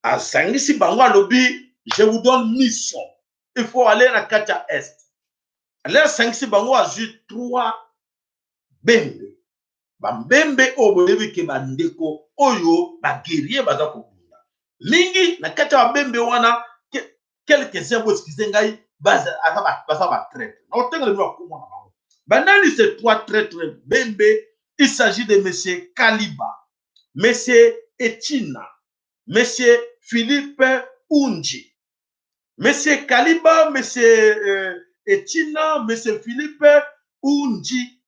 Asangisi bango, alobi: "Je vous donne mission, il faut aller na kati ya Est." Ale asangisi bango, azwi trois Bembe, bambembe oyo boyebi ke bandeko oyo baguerrier baza kobunda mingi na kati ya babembe wana. Quelques-uns, boexcuser ngai, baza batraître. Na otengela bino bakombo na bango banani. Ces trois traîtres Bembe, il s'agit de monsieur Kaliba, monsieur Etina, monsieur Philippe Unji. Monsieur Kaliba, monsieur Etina, monsieur Philippe Unji,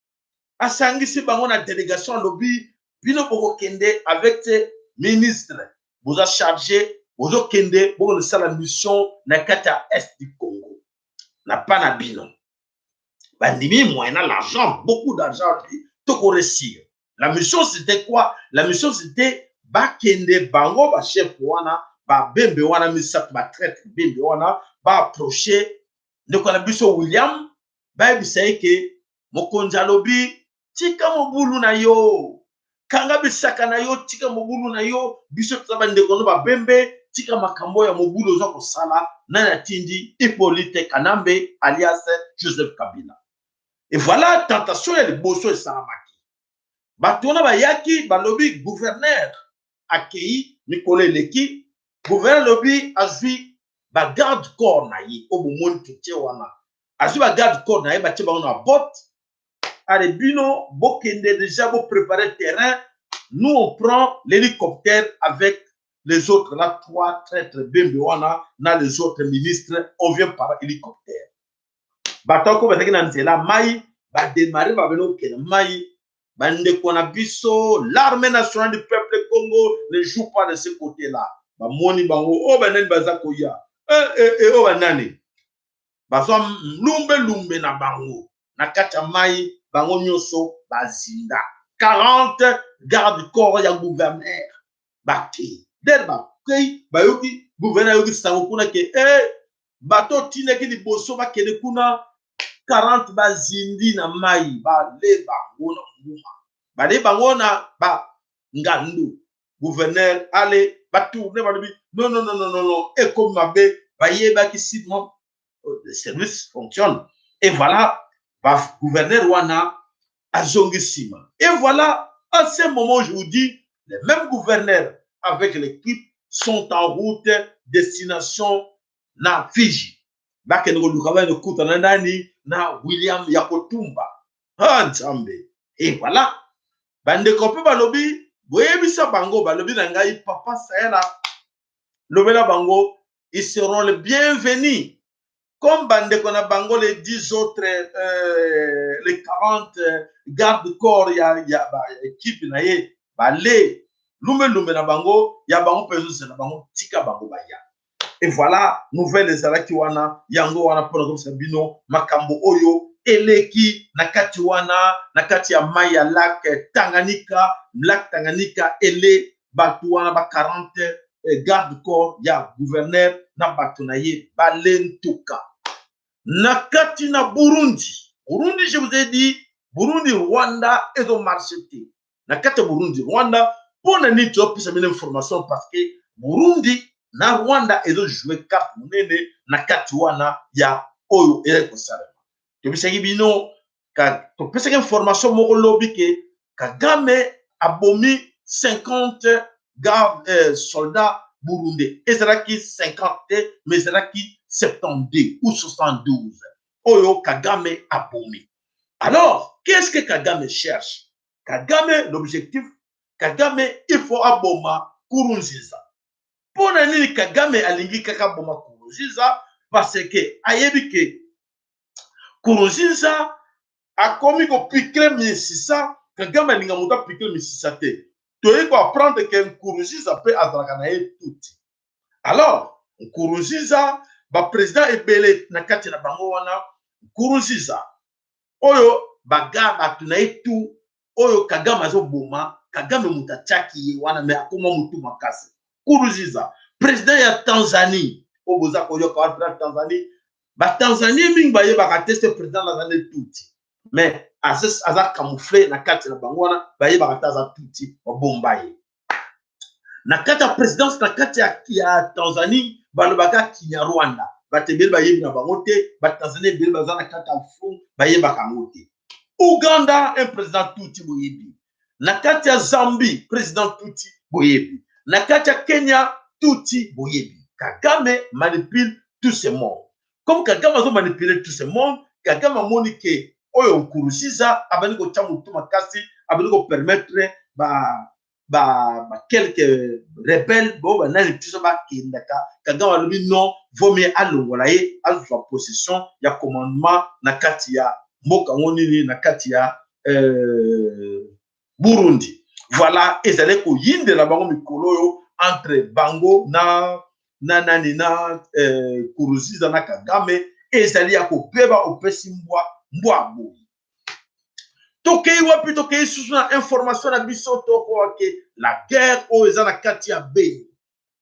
asangisi bango na délégation, alobi: "Bino bokokende avec te ministre, boza chargé, bozokende, bokosala mission na kati ya Est du Congo na pa na bino." Bandimi, moyennant l'argent, beaucoup d'argent, tokoréussir. La mission, c'était quoi? La mission, c'était bakende bango bachef wana, babembe wana misato, batraître bembe wana, baapproche ndeko na biso William, bayebisa ye ke mokonzi alobi: "Tika mobulu na yo, kanga bisaka na yo, tika mobulu na yo, biso toza bandeko no babembe, tika makambo ya mobulu oza kosala." Nani atindi? Hippolyte Kanambe alias Joseph Kabila. Et voilà, tentation ya liboso esalamaki. Bato wana bayaki, balobi gouverneur akei. Mikolo eleki, gouverneur alobi azwi bagarde corps na ye oyo bomoni totie wana, azwi bagarde corps na ye, batie bango na bote. "Allez, bino bokende déjà, bopréparer terrain, nous on prend l'hélicoptère avec les autres là, trois traîtres bembe wana na les autres ministres, on vient par hélicoptère." Bato ako bazalaki na nzela mai, badémarrer, babene kokende mai. Bandeko na biso, l'armée nationale du peuple Congo ne joue pas de ce côté là. Bamoni bango oyo banani baza koya, oyo banani bazwa lumbelumbe na bango na kati ya mai, bango nyonso bazinda. 40 garde corps ya gouverneur bakei dere, bakei, bayoki gouverneur ayoki sango kuna ke bato otindaki liboso bakende kuna, 40 bazindi na mai, bale bango na nguma, bale bango na bangandu. Gouverneur ale batourne, balobi: "Non, non, non, non, non, non, ekomi mabe." Bayebaki sûrement le service fonctionne. Et voilà, gouverneur wana azongi nsima. Et voilà, à ce moment, je vous dis, les mêmes gouverneurs avec l'équipe sont en route, destination na Fiji. Bakende koluka bane kutana nani? Na William Yakotumba. Ah, Nzambe! Et voilà, bandeko mpe balobi boyebisa bango, balobi na ngai: "Papa Sayala, lobela bango, ils seront les bienvenus comme bandeko na bango, les 10 autres, les 40 garde corps ya ba équipe na ye, bale lumbelumbe na bango, ya bango mpe ezozela bango, tika bango baya." Et voilà, nouvelle ezalaki wana, yango wana mpona komisa bino makambo oyo eleki na kati wana, na kati ya mai ya lac Tanganyika. Lac Tanganyika ele bato wana ba 40 garde corps ya gouverneur na bato na ye balentuka na kati na Burundi. Burundi, je vous ai dit, Burundi, Rwanda ezomarche te na kati ya Burundi, Rwanda. Mpona nini tozopesa bino information? Parce que Burundi na Rwanda ezojoue carte monene na kati wana ya oyo ezali kosalema. Topesaki bino, topesaki information moko lobi ke Kagame abomi 50 garde, soldats burundais. Ezalaki 50 te, mais ezalaki 72 ou 72 oyo Kagame abomi. Alors, qu'est-ce que Kagame cherche? Kagame, l'objectif, Kagame, il faut aboma Nkurunziza. Mpo na nini Kagame alingi kaka aboma Nkurunziza? Parce que ayebi ke Nkurunziza akomi kopiquer misisa. Kagame alinga moto apiquer misisa te. Toyei koapprendre ke Nkurunziza mpe azalaka na ye tuti. Alors Nkurunziza, ba président ebele na kati na bango wana, Nkurunziza oyo baga bato na ye tu oyo Kagame azoboma, Kagame moto atiaki ye wana, mais akoma motu makasi. Nkurunziza, président ya Tanzanie oyo boza koyoka wana, président Tanzanie, Batanzanie mingi bayebaka te se président Tanzanie tutsi, mais aza camouflé na kati na bango wana, bayebaka te aza tutsi, babomba ye na kati ya présidence na kati ya Tanzanie. Balobaka Kinyarwanda, bato ebele bayebi na bango te. Batanzanie ebele baza na kati ya fu, bayebaka yango te. Uganda, un président tutsi, boyebi. Na kati ya Zambie, président tutsi, boyebi. Na kati ya Kenya, tutsi, boyebi. Kagame manipule tout ce monde. Comme Kagame azomanipule tout ce monde, Kagame amoni ke oyo Nkurunziza abandi kotya motu makasi, abandi kopermettre ba quelques rebelles bo banani biso bakendaka. Kagame alobi non, vaut mieux alongola ye, azwa possession ya commandement na kati ya mboka yango nini, na kati ya Burundi. Voilà, ezali koyindela bango mikolo oyo entre bango na nani, na Nkurunziza na Kagame, ezali ya kobeba. Opesi mbwa, mbwa boyi. Tokei wapi? Tokei susu na information na biso, tokoka ke la guerre oyo eza na kati ya Beni.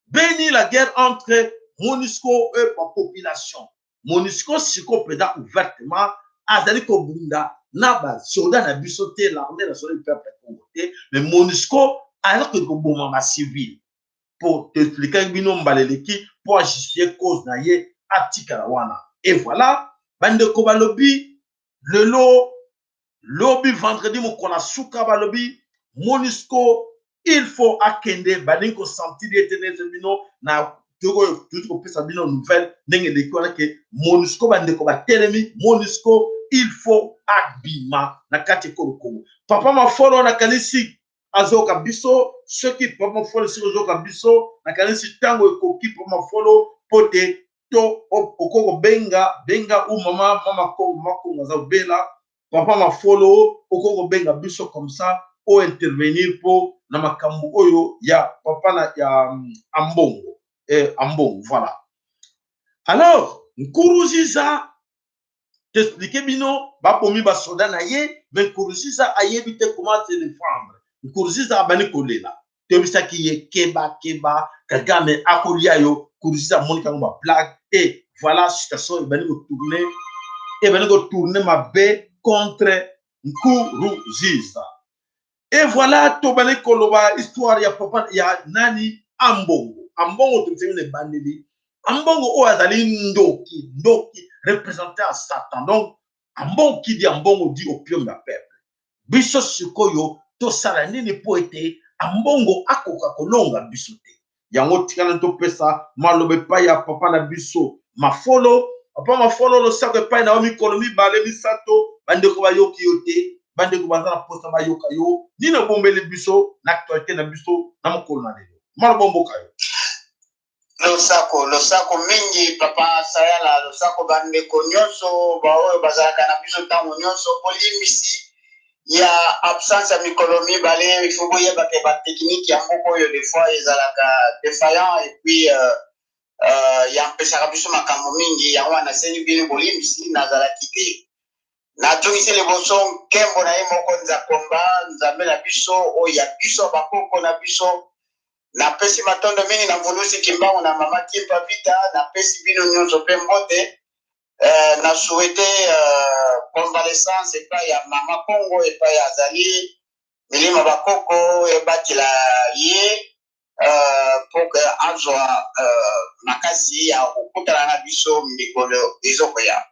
Beni, la guerre entre MONUSCO et bapopulation. MONUSCO sikoyo mpenza ouvertement azali kobunda na basoda na biso te, l'Armée nationale du peuple Congo te, mais MONUSCO azali koboma bacivile. Mpo toexplikaki bino mbala eleki, mpo ajustifie cause na ye atikala wana. Et voilà, bandeko balobi lelo, lobi vendredi, mokolo na suka, balobi MONUSCO il faut akende. Balingi kosentir ete neze bino na tuti kopesa bino nouvelle ndenge eleki wana ke MONUSCO, bandeko batelemi, MONUSCO il faut abima na kati ekolo Kongo. Papa Mafolo, nakanisi azoyoka biso. Soki Papa Mafolo, soki ozoyoka biso, nakanisi ntango ekoki, Papa Mafolo, mpo te to okoki kobenga, benga u mama Kongo, mama Kongo aza kobela. Papa Mafolo, okoki kobenga biso comme ça ointervenir mpo na makambo oyo ya papa na ya Ambongo, Ambongo. Voilà, alors Nkurunziza, toexpliquer bino, babomi basoda na ye, mais Nkurunziza ayebi te comment se défendre. Nkurunziza abandi kolela. Toyebisaki ye: keba, keba, Kagame akolia yo. Nkurunziza amoniki yango bablague. Et voilà, situation ebandi kotourner, ebandi kotourner mabe contre Nkurunziza. Et voilà, tobandi koloba histoire ya papa ya nani, Ambongo. Ambongo, tobisaki na ebandeli, Ambongo oyo azali ndoki, ndoki, représentant ya Satan. Donc Ambongo, qui dit Ambongo dit opium ya peuple. Biso sikoyo tosala nini mpo ete Ambongo akoka kolonga biso te? Yango tikala topesa maloba epai ya papa na biso Mafolo. Papa Mafolo, losako epai na yo. Mikolo 2, 3, bandeko bayoki yo te. Bandeko baza na posa bayoka yo. Nini obombeli biso na actualité na biso na mokolo na lelo? Maloba mboka yo. Losako, losako mingi, Papa Sayala. Losako bandeko nyonso baoyo bazalaka na biso ntango nyonso. Bolimbisi ya absence ya mikolo 2. Il faut boyeba ke batechnique ya mboka oyo des fois ezalaka défaillant et puis yampesaka biso makambo mingi. Yango wana nasengi bino bolimbisi, nazalaki te. Natongisi liboso nkembo na ye moko Nzakomba, Nzambe na biso oyo ya biso, bakoko na biso. Napesi matondo mingi na Mvulusi Kimbangu, na Mama Kimpa Vita. Napesi bino nyonso mpe mbote. Na souhaite convalescence epai ya Mama Kongo, epai azali. Milimo bakoko ebatela ye mpo ke azwa makasi ya kokutana na biso mikolo ezokoya.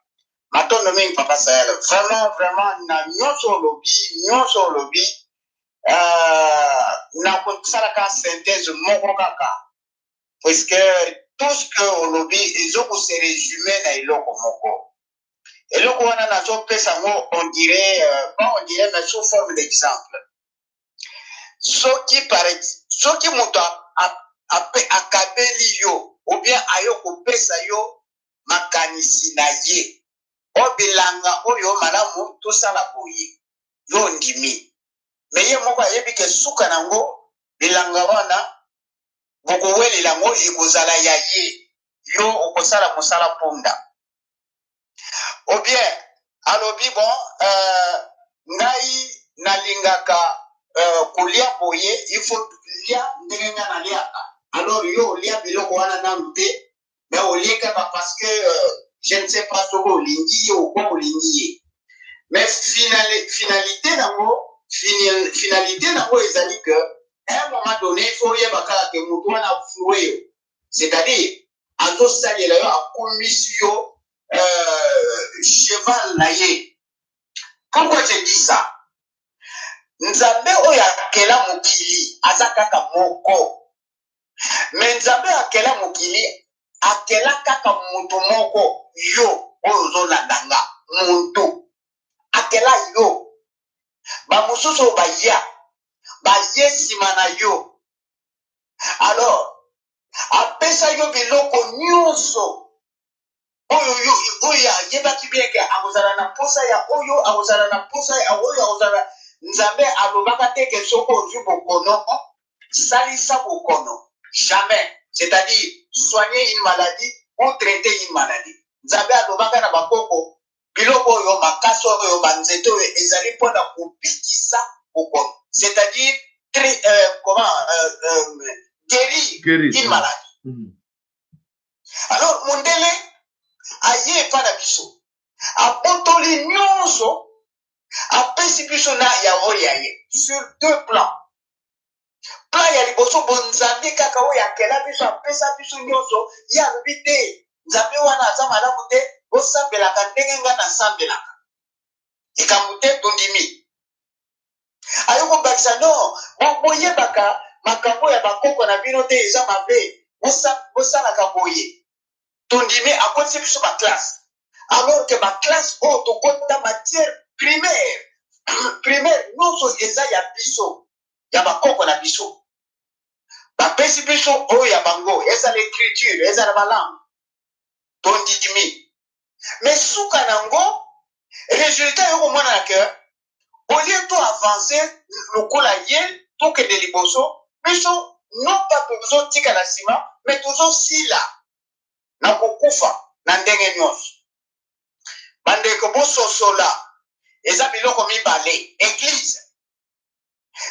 Matondo mingi, Papa Sahel. Vraiment, vraiment, na nyonso olobi, nyonso olobi, na kosalaka synthèse moko kaka, puisque tout ce que olobi ezokose résume na eloko moko. Eloko wana nazopesa yango, on dirait pas on dirait, mais sous forme d'exemple. Soki par soki moto akabeli yo ou bien ayo kopesa yo makanisi na ye, o bilanga oyo malamu tosala boye, yo ndimi, mais ye moko ayebi ke suka nango bilanga wana. Bokowelela yango, ekozala ya ye, yo okosala mosala mpunda. Ou bien alobi bon, ngai nalingaka kolia boye, il faut lia ndenge ngai naliaka. Alors yo olia biloko wana nanu te, mais olie kaka parce que je ne sais pas soki olingi ye ou quoi, olingi ye. Mais finalité nango, finalité nango ezali que à un moment donné, il faut oyeba kaka ke motu wana aflouer yo, c'est-à-dire azosalela yo, akomisi yo cheval na ye. Pourquoi je dis ça? Nzambe oyo akela mokili aza kaka moko, mais Nzambe akela mokili, akela kaka motu moko, yo oyo ozolanda nga. Motu akela yo, bamosusu oyo baya, baye nsima na yo. Alors apesa yo biloko nyonso oyo yo oyo ayebaki bien ke akozala na posa ya oyo, akozala na posa ya oyo, akozala. Nzambe alobaka te ke soki ozwi bokono, salisa bokono. Jamais, c'est-à-dire soigner une maladie ou traiter une maladie. Nzambe alobaka na bakoko, biloko oyo, makasi oyo, banzete oyo ezali mpona kobikisa bokono, c'est-à-dire comment guérir, Guérir. une maladie. Alors mondele aye epa na biso, abotoli nyonso, apesi biso na ya oyo ya ye sur deux plans. Plan ya liboso, bonzambe kaka oyo akela biso, apesa biso nyonso, ye alobi te, Nzambe wana aza malamu te, bosambelaka ndenge ngai nasambelaka. Likambo te, tondimi. Ayo kobakisa no, boyebaka makambo ya bakoko na bino te, eza mabe, bosalaka boye. Tondimi. Akotisi biso baclasse, alors que baclasse oyo tokota, matière primaire nyonso eza ya biso, ya bakoko na biso. Bapesi biso oyo ya bango, ezala écriture, ezala balangue. Tondimi, mais suka nango, résultat eyokomonana ke au lieu to avance lokola ye, tokende liboso, biso non pas tozotikala nsima, mais tozosila na kokufa na ndenge nyonso. Bandeko, bososola, eza biloko mibale. Église,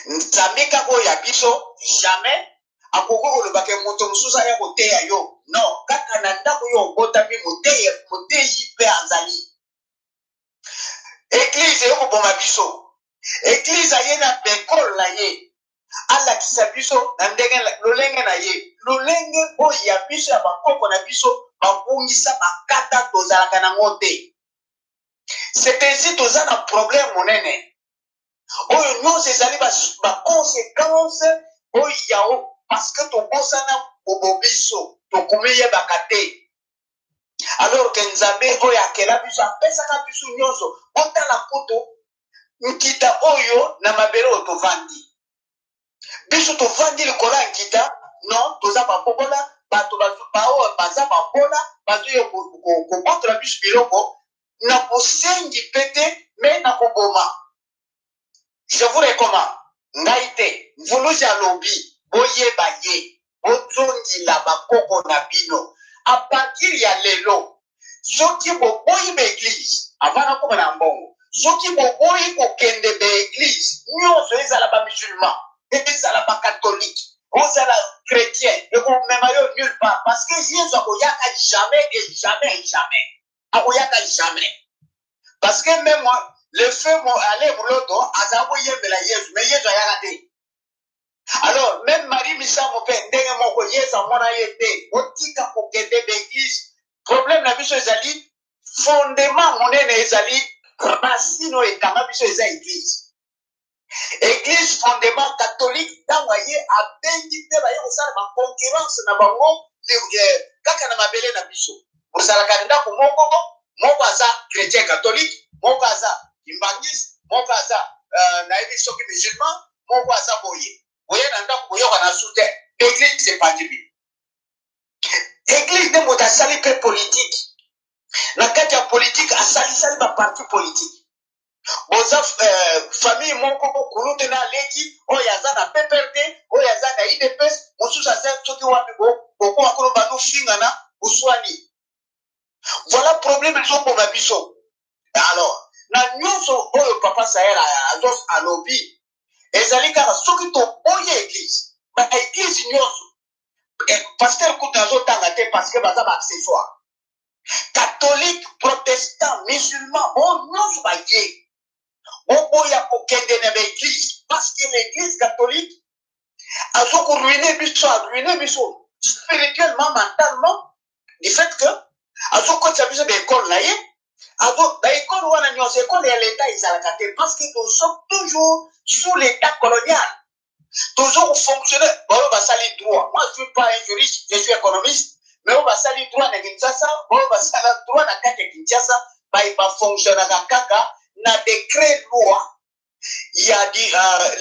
Nzambe kaka oyo ya biso, jamais akoki kolobaka moto mosusu aya koteya yo. Non, kaka na ndako yo obotami, moteyi mpe azali. Église eyokoboma biso. Église aye na baekole na ye, alakisa biso na ndenge lolenge na ye, lolenge oyo ya biso, ya bakoko na biso babungisa, bakata, tozalaka nango te. C'est ainsi toza na problème monene. Oyo nyonso ezali baconséquence oyo yao parce que tobosana bobo biso, tokomiyebaka te, alors que Nzambe oyo akela biso apesaka biso nyonso. Botala kutu nkita oyo na mabele oyo tovandi. Biso tovandi likolo ya nkita. Non, toza babola. Bato baoyo baza babola bazoya kobotola biso biloko na kosengi mpe te, mais na koboma. Je vous recommande, ngai te, Mvuluzi alobi, boyeba ye, bozongila bakoko na bino. À partir ya lelo, soki boboyi baéglise, avant nakoma na mbongo, soki boboyi kokende baéglise nyonso, ezala bamusulman, ezala bacatholique, ozala chrétien, ekomema yo nulle part, parce que Yesu akoyaka jamais et jamais et jamais, akoyaka jamais. Parce que même le feu ale muloto azala koyembela Yesu, mais Yesu ayaka te. Alors même Marie Misamu mpe ndenge moko, Yesu amona ye te. Otika kokende baéglise. Problème na biso ezali fondement monene, ezali racine oyo ekanga biso, eza église. Église fondement catholique, ntango aye, abengi mpe baye kosala baconcurrence na bango kaka na mabele na biso. Ozalaka ndako moko, moko aza chrétien catholique, moko aza kimbanguiste, moko aza nayebi soki musulman, moko aza boye boye. Na ndako boyoka na su te. Église epanzi bino. Église nde moto asali mpe politike. Na kati ya politike, asalisali baparti politike. Boza famille moko, kulutu na aleki, oyo aza na PPRD, oyo aza na UDPS, mosusu aza soki wapi, bokoma kuna banofingana boswani. Voilà problème ezoboma biso. Alors na nyonso oyo papa Sahel alobi ezali kaka soki toboyi église, baéglise nyonso, pasteur kutu azotanga te parce que baza baaccessoire, catholique, protestant, musulman, bo nyonso baye boboya kokende na baéglise, parce que l'église catholique azokoruiner biso, aruiner biso spirituellement, mentalement, du fait que azokotisa biso baekole na ye. Baekole wana nyonso, ekole ya leta ezalaka te, parce que nous sommes toujours sous l'état colonial, toujours kofonctionner. Baoyo basali droit, moi je suis pas un juriste, je suis économiste, mais oyo basali droit na Kinshasa, oyo basala droit na kati ya Kinshasa, bafonctionnaka kaka na décret loi ya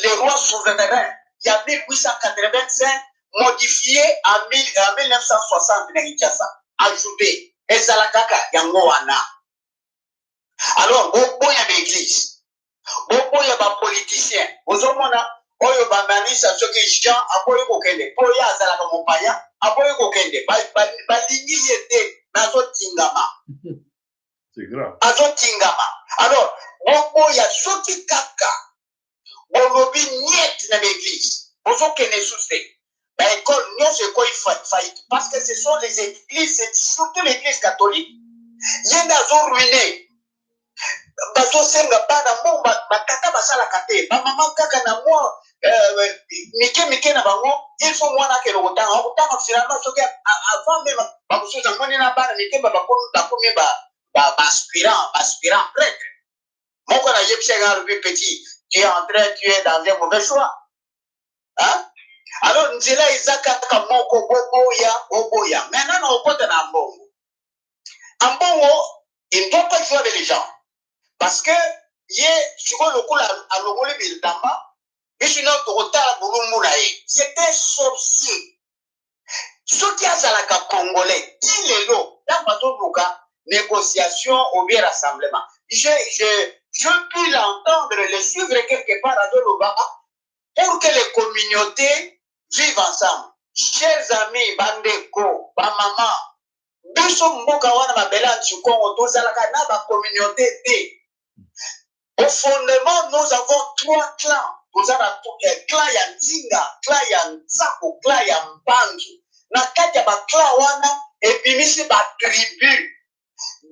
le roi souverain ya 1885, modifié en 1960 na Kinshasa, ajouté, ezala kaka yango wana. Alors boboya baeglise, boboya bapoliticien. Ozomona oyo bamanisa, soki Jean aboyi kokende mpo ye azalaka mopaya, aboyi kokende, balingi ye te, nazotingama. Azotingama. Alors boboya. Soki kaka bolobi niet na baeglise, bozokende lisusu te, baekole nyonso ekoyi faillite, parce que ce sont les églises, c'est surtout l'église catholique, ye nde azoruiner. Bazosenga bana mbongo, batata basalaka te, bamama kaka na mwa mike mike na bango. Il faut mwana akende kotanga, akotanga finalement soki avant même bamosusu amoni na bana mike bakomi baaspirant prêtre. Moko nayebisaka, alobi: "Petit, tu es en train, tu es dans un mauvais choix, hein?" Alors nzela eza kaka moko: boboya, boboya. Maintenant na okota na Ambongo. Ambongo, il ne doit pas jouer avec les gens, parce que ye sikoyo lokola alongoli bilamba, biso nyonso tokotala bolumbu na ye. C'est un sorcier. Soki azalaka congolais ti lelo, ntango azoluka négociation ou bien rassemblement, je puis l'entendre, le suivre quelque part, azoloba pour que les communautés vivent ensemble. Chers amis, bandeko, bamama, biso mboka wana mabele ya Ntikongo, tozalaka na bacommunauté te. Au fondement, nous avons trois clans. Toza na clan ya Nzinga, clan ya Nzako, clan ya Mpanzu. Na kati ya baclan wana ebimisi batribu.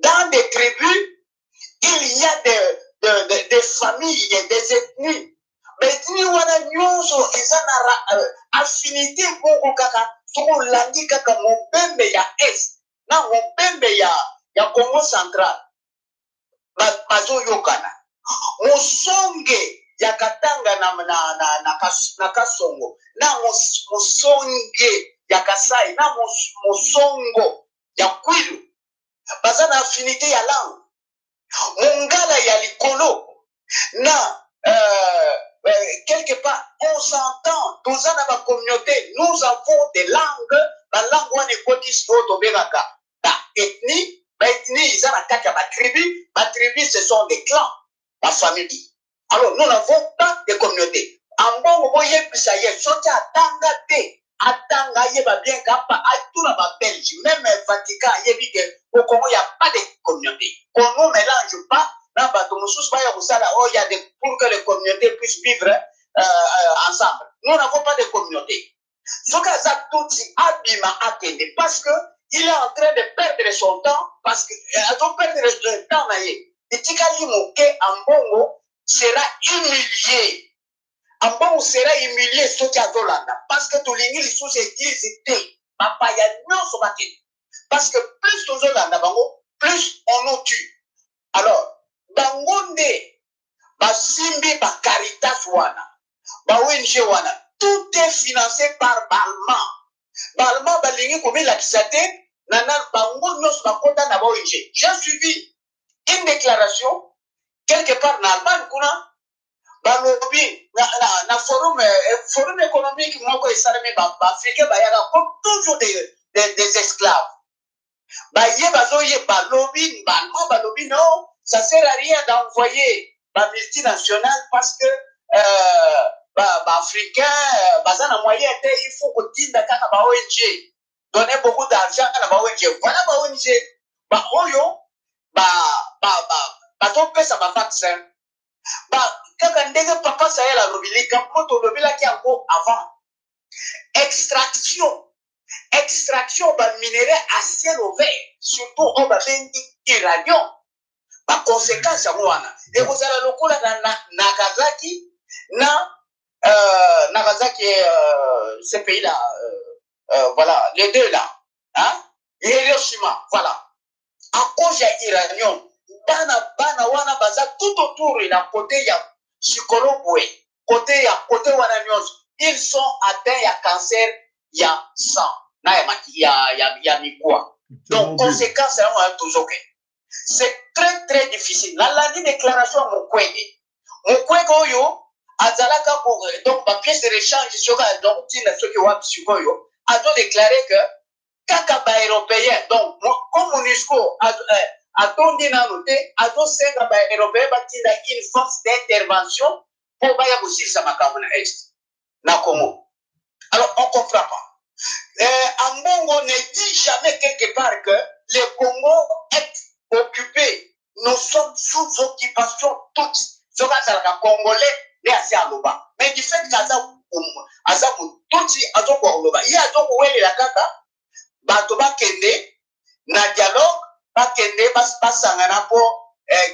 Dans des tribus, il y a des familles et des ethnies. Baethnie wana nyonso eza na affinité moko kaka. Soki olandi kaka mobembe ya est na mobembe ya Congo central, bazoyokana. Mosonge ya Katanga na Kasongo, na mosonge ya Kasai, na mosongo ya Kwilu, baza na affinité ya langue. Mongala ya likolo na quelque part on s'entend. Toza na bacommunauté, nous avons des langues. Balangue wana ekoti oyo tobengaka baethnie. Baethnie eza na kati ya batribu. Batribu, ce sont des clans, bafamille. Alors nous n'avons pas de communauté. Ambongo, boyebisa ye, soki atanga te, atanga, ayeba bien kapa atuna babelge, même Vatican ayebi ke au Congo y a pas de communauté, qu'on nous mélange pas na bato mosusu baya kosala oyo ya de pour que les communautés puissent vivre ensemble. Nous n'avons pas de communauté. Soki aza tutsi, abima, akende, parce que il est en train de perdre son temps, parce que azo perdre le temps na ye. Etikali moke, Ambongo sera humilié. Ambongo sera humilié soki azolanda, parce que tolingi lisusu église te. Bapaya nyonso bakende, parce que plus tozolanda bango, plus on nous tue. Alors bango nde basimbi bacaritas wana, ba ONG wana, tout est financé par baallemand. Baallemand balingi komilakisa te na bango nyonso bakota na ba ONG. J'ai suivi une déclaration quelque part na Allemagne kuna, balobi na forum économique moko esalemi, baafricain bayaka comme toujours des esclaves. Baye bazoye, balobi, baallemand balobi: "Non, ça sert à rien d'envoyer." Ba multinationale, parce que ba africain baza na moyen te, il faut kotinda kaka ba ONG, donner beaucoup d'argent na ba ONG. Voilà, ba ONG baoyo bazopesa ba vaccin kaka ndenge papa Sahel alobi. Likambo tolobelaki yango avant, extraction baminerai à ciel ouvert, surtout oyo babengi uranium, baconséquence yango wana ekozala lokola na Nagasaki, na Nagasaki, ce pays là, voilà, les deux là, hein, Hiroshima, voilà, à cause ya uranium. Bana wana baza tout autour na côté ya Shinkolobwe, côté ya côté wana nyonso, ils sont atteints ya cancer ya sang na ya, ya mikwa. Donc conséquence yango wana tozokende, c'est très très difficile. Nalandi déclaration ya Mukwege. Mukwege oyo azalaka donc bapièce de rechange, soki donc ntina soki wapi, sikoyo azodéclare que kaka baeuropéen, donc comme MONUSCO atondi nano te, azosenga baeuropéen batinda une force d'intervention mpo baya kosilisa makambo na Est na Congo. Alors on comprend pas. Ambongo ne dit jamais quelque part que le Congo est occupé, nous sommes sous occupation toute. Soki azalaka congolais nde asi aloba, mais du fait qu'aza aza motutsi, azokoka koloba. Ye azokowelela kaka bato bakende na dialogue, bakende basangana mpo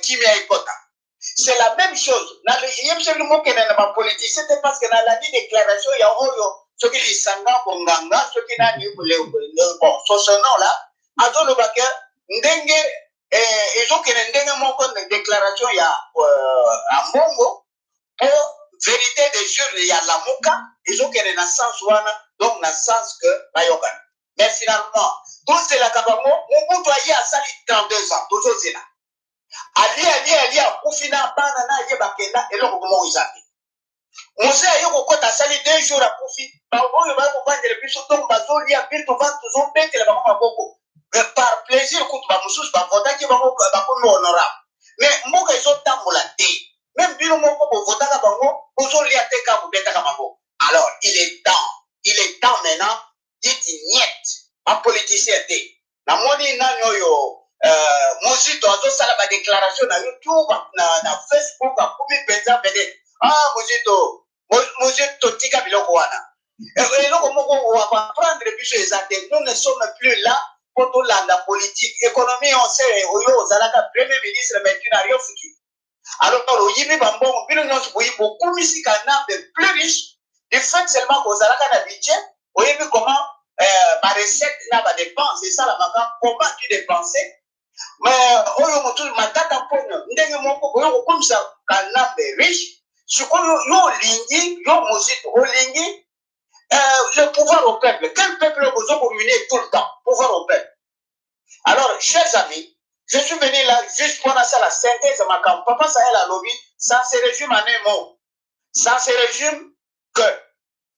kimia ekota. C'est la même chose yebisa bino, mokende na bapoliticien te, parce que nalandi déclaration ya oyo soki Lisanga Bonganga, soki nani, bon, son nom là, azoloba ke ndenge ezokende ndenge moko na déclaration ya Ambongo mpo vérité des urnes ya Lamuka ezokende na sens wana, donc na sens que bayokana. Mais finalement tozelaka bango. Mobutu aye asali 32 ans, tozozela, alie, alie, alie, akufi na bana na ye bakenda, eloko moko eza te. Mzee aye kokɔta, asali 2 jours, akufi. Baoyo baya kovandela biso ntongo bazolia biso, tozobetela bango maboko par plaisir. Kutu bamosusu bavotaki bango, bakomi honorable, mais mboka ezotambola te. Même bino moko bovotaka bango, bozolia te, kaka bobetaka maboko. Alors il est temps, il est temps maintenant, dites niet bapoliticien te. Namoni nani oyo, Mozito azosala badéclaration na YouTube, na Facebook, akumi mpenza pene. Ah, Mozito, Mozito, tika biloko wana. Eloko moko waprendre biso eza te. Nous ne sommes plus là mpo tolanda politique, économie. On sait, oyo ozalaka premier ministre, mais tu n'as rien foutu. Alors oyibi bambongo, bino nyonso boyi bokumisi Kanambe plus riche du fait seulement kozalaka na budget. Oyebi comment barecette na badépense esalamaka, comment tu dépense. Mais oyo motu Matata Mponyo, ndenge moko oyo kokumisa Kanambe riche. Sikoyo yo olingi, yo Mozito olingi le pouvoir au peuple. Quel peuple? Bozo koruiner tout le temps. Pouvoir au peuple. Alors, chers amis, je suis venu là juste pour ça, la synthèse de makambo papa Sahel alobi. Ça se résume en un mot, ça se résume que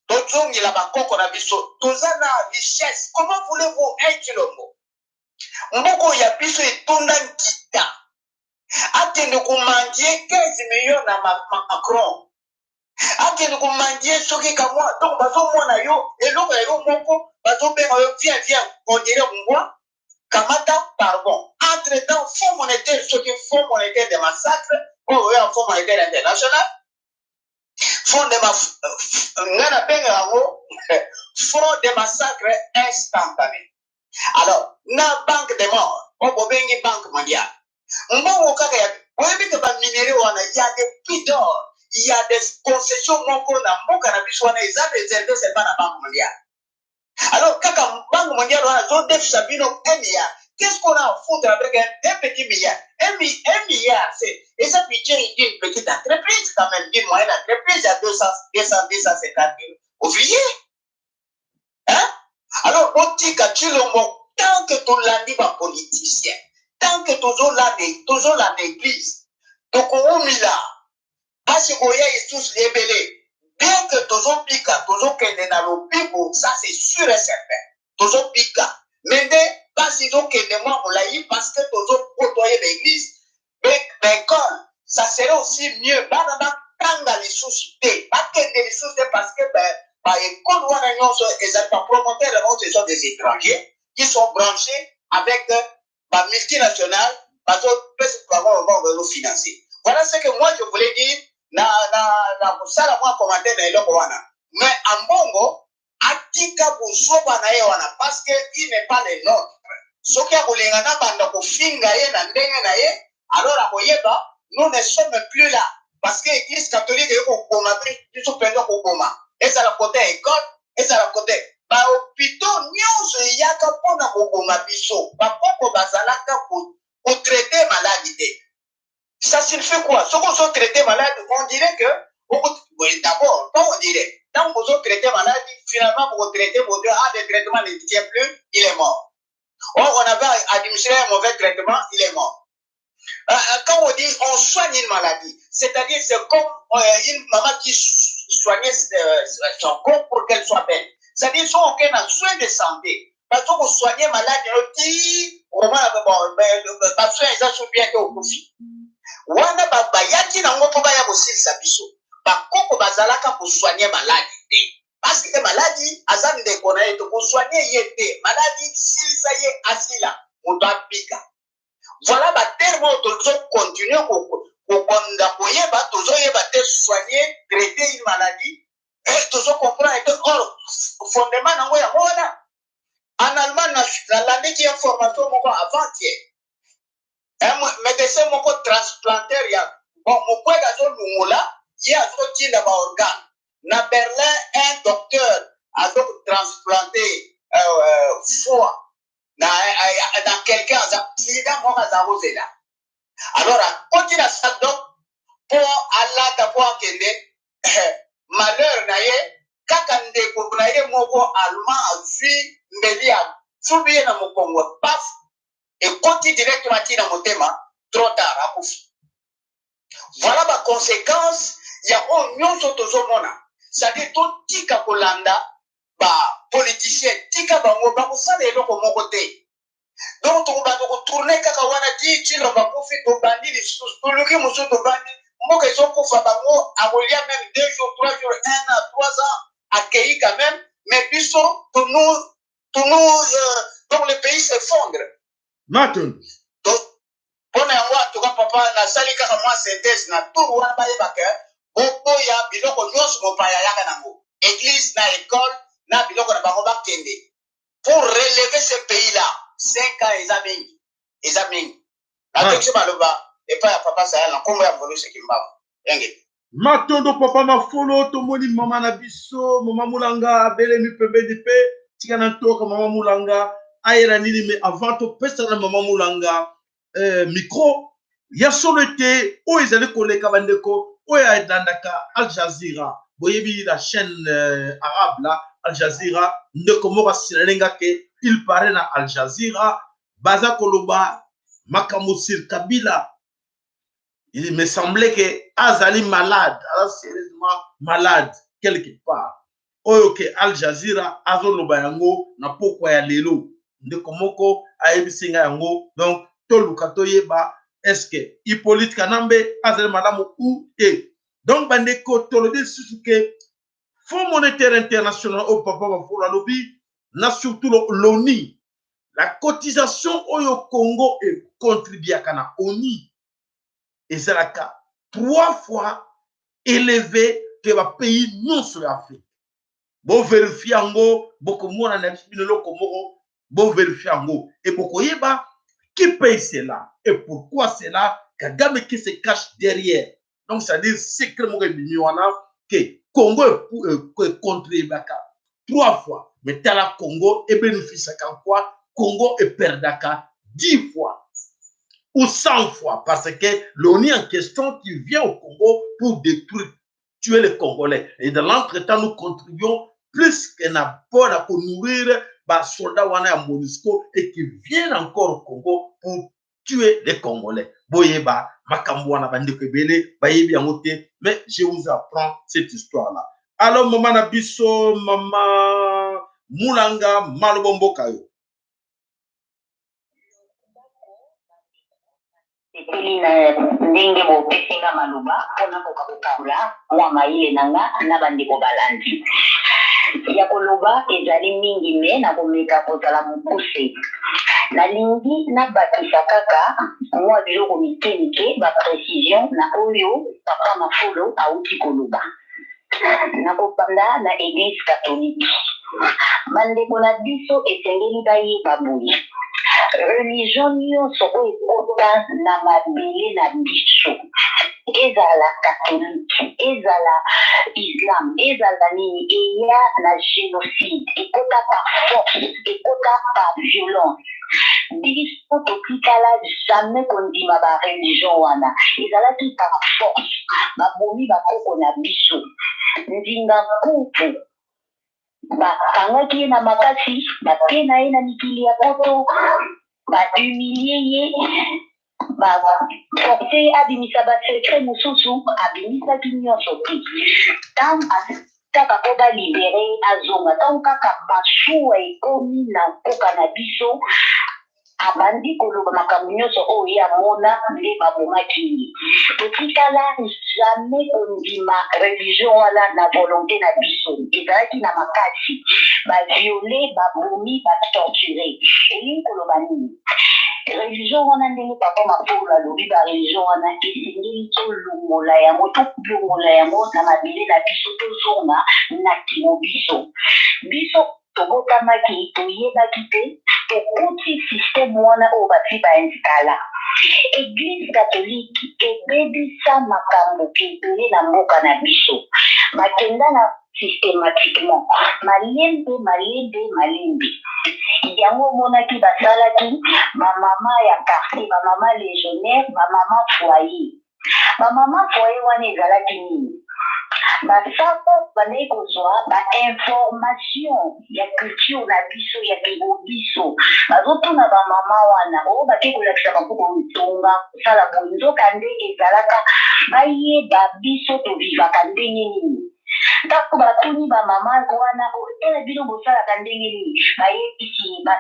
tozongela bakoko na biso. Toza na richesse. Comment voulez-vous un Tshilombo, mboka ya biso etonda nkita, akende komendier 15 millions na Macron, akende komendier soki kamwa? Donc bazomona yo eloko ya yo moko, bazobenga yo: "Viens, viens", on dirait mbwa kamata. Pardon, entre temps Fonds monétaire, soki Fonds monétaire de massacre oyo oyo, Fonds monétaire international, fonds de nga nabenga yango fonds de massacre instantané. Alors na banque de mort oyo bobengi Banque mondiale, mbongo kaka ya boyebi ke baminerai wana ya des puits d'or, ya des concessions moko na mboka na biso wana eza réservé seulement na Banque mondiale. Alors kaka Banque mondiale wana azodefisa bino 1 milliard. Qu'est-ce qu'on a à foutre avec un petit milliard? Un milliard, c'est eza budget d'une petite entreprise quand même, d'une moyenne entreprise à 200, 200, 250 ouvriers, hein? Alors botika Tshilombo. Tant que tolandi bapoliticien, tant que tozolanda église, tokowumila mpasi koya lisusu ebele. Bien que tozobika, tozokende na lobiko, ça c'est sûr et certain, tozobika, mais nde mpasi ezokende mwa molai parce que tozokotoye baeglise, baekole. Ça serait aussi mieux bana batanga lisusu te, bakende lisusu te, parce que baekole wana nyonso ezali bapromoteur yango, ce sont des étrangers qui sont branchés avec bamultinationales, bazopesa bango bango, bazofinancer. Voilà ce que moi je voulais dire na kosala mwa commentaire na eloko wana. Mais Ambongo atika bozoba na ye wana, parce que il n'est pas le nôtre. Soki akolinga na banda kofinga ye na ndenge na ye, alors akoyeba nous ne sommes plus là, parce que Église catholique eye koboma biso mpenza, koboma, ezala côté ya école, ezala côté bahôpitaux, nyonso eyaka mpona koboma biso. Bakoko bazalaka kotraiter maladie te. Ça signifie quoi? Soki ozotraiter maladie, on dirait que d'abord, pas on dirait, ntango bozotraiter maladie, finalement bokotraiter, bodio, ah, le traitement ne tient plus, il est mort. Or on avait administré un mauvais traitement, il est mort. Quand on dit on soigne une maladie, c'est-à-dire c'est comme une maman qui soignait son corps pour qu'elle soit belle. C'est-à-dire si on a un soin de santé, parce qu'on soigne maladie, ti bon, basoin eza so bien te, okufi. Wana bayaki nango mpo baya kosilisa biso. Bakoko bazalaka kosoigner maladie te, parce que maladie aza ndeko na ye, tokosoigner ye te. Maladie, silisa ye, asila, moto abika. Voilà baterme oyo tozocontinuer kokonda koyeba, tozoyeba te. Soigner, traiter une maladie, tozocomprendre te. Or fondement nango yango wana. En Allemagne, nalandeki information moko avant-hier, médecin moko transplanteur ya bon, Mukwege azolungola ye, azotinda baorgane na Berlin. Un docteur azotransplanter foie na quelqu'un aza accident moko, aza kozela. Alors akoti na salle d'op mpo alata mpo akende. Malheur na ye, kaka ndeko na ye moko allemand azwi mbeli, afubi ye na mokongo, paf, ekoti directement ti na motema. Trop tard, akufi. Voilà baconséquence ya oyo nyonso tozomona. C'est-à-dire totika kolanda bapoliticien, tika bango, bakosala eloko moko te. Donc tokobanda kotourner kaka wana ti Tshilombo akufi, tobandi lisusu, toluki mosusu, tobandi, mboka ezokufa. Bango akolia même 2 jours, 3 jours, un an, 3 ans, akei quand même. Mais biso tunu, donc le pays s'effondre. Martin. Mpona yango, en tout cas papa, nasali kaka mwa synthèse na tour wana. Bayebaka boboya biloko nyonso mopaya ayaka nango, église na école na biloko na bango, bakende. Pour relever ce pays là, 5 ans eza mingi, eza mingi. Natokisi maloba epai ya papa Sayal na nkombo ya Mvolusi Kimbangu. Enge. Matondo, papa Mafolo. Tomoni mama na biso, mama Mulanga, abelemi pembeni mpe tika na ntoka. Mama Mulanga ayela nini? Mais avant topesa na mama Mulanga micro, ya solo ete oyo ezali koleka, bandeko oyo alandaka Al Jazeera, boyebi la chaîne arabe la Al Jazeera, ndeko moko asilalenga ke il paraît na Al Jazeera baza koloba makambo sur Kabila. Il me semblait que azali malade, aza sérieusement malade quelque part. Oyo ke Al Jazeera azoloba yango na pokwa ya lelo, ndeko moko ayebisi ngai yango. Donc toluka toyeba est-ce que Hippolyte Kanambe azali malamu ou te. Donc bandeko, tolobi lisusu ke Fonds monétaire international oyo papa Bafolo alobi, na surtout l'ONU, la cotisation oyo Congo econtribuaka na ONU ezalaka trois fois élevé ke bapays nyonso ya Afrique. Bovérifier yango, bokomona na biso bino eloko moko. Bovérifier yango e bokoyeba qui paye cela et pourquoi cela. Kagame qui se cache derrière. Donc c'est-à-dire secret moko ebimi wana ke Congo econtribuaka trois fois, mais tala, Congo ebénéficiaka quoi? Congo eperdaka 10 fois ou 100 fois, parce que l'ONU en question qui vient au Congo pour détruire, tuer les Congolais. Et dans l'entretemps, nous contribuons plus que na pour nourrir basoldat wana ya MONUSCO et qui viennent encore au Congo pour tuer les Congolais. Boyeba makambo wana, bandeko ebele bayebi yango te, mais je vous apprends cette histoire là. Alors mama na biso, mama Mulanga, maloba mboka yo. Nasepeli na ndenge bopesi nga maloba mpo nakoka kokabola mwa mayele na nga na bandeko balandi. Ya koloba ezali mingi me nakomeka kozala mokuse. Nalingi nabakisa kaka mwa biloko mike mike, ba precision na oyo Papa Mafolo awuti koloba. Nakobanda na Eglise catholique. Bandeko na biso esengeli bayeba boye, religion nyonso oyo ekota na mabele na biso, ezala catholique, ezala islam, ezala nini, eya na genocide, ekota par force, ekota par violence. Biso totikala jamais kondima ba religion wana, ezalaki par force, babomi bakoko na biso. Nzinga Nkuvu bakangaki ye na makasi, bake na ye na mikili ya poto, ba humilie ye, ba force ye abimisa ba secret mosusu, abimisaki nyonso te. Ntango kaka mpo ba libere ye azonga, ntango kaka masuwa ekomi na mboka na biso, abandi koloba makambo nyonso oyo ye amona, nde babomaki ye. Totikala jamais kondima religion wana na volonte na biso, ezalaki na makasi, ba viole, babomi, ba torture. Elingi koloba nini? Religion wana, ndenge Papa Mapolo alobi, ba religion wana esengeli tolongola yango, tolongola yango na mabele na biso, tozonga na kimo biso. Biso tobotamaki toyebaki te, tokuti système wana oyo basi ba installa. Eglise catholique ebebisa makambo ebele na mboka na biso. Bakenda na systematiquement, malembe malembe malembe. Yango omonaki basalaki ba mama ya quartier, ba mama legionnaire, ba mama foyer. Ba mama foyer wana ezalaki nini? Basako bandaki kozwa ba information ya culture na biso, ya kibobiso. Bazotuna ba mama wana oyo bake kolakisa bango kotonga, kosala boye, nzoka nde ezalaka bayeba biso tovivaka ndenge nini. Ntango batuni ba mama wana, tala bino bosalaka ndenge nini, bayebisi ba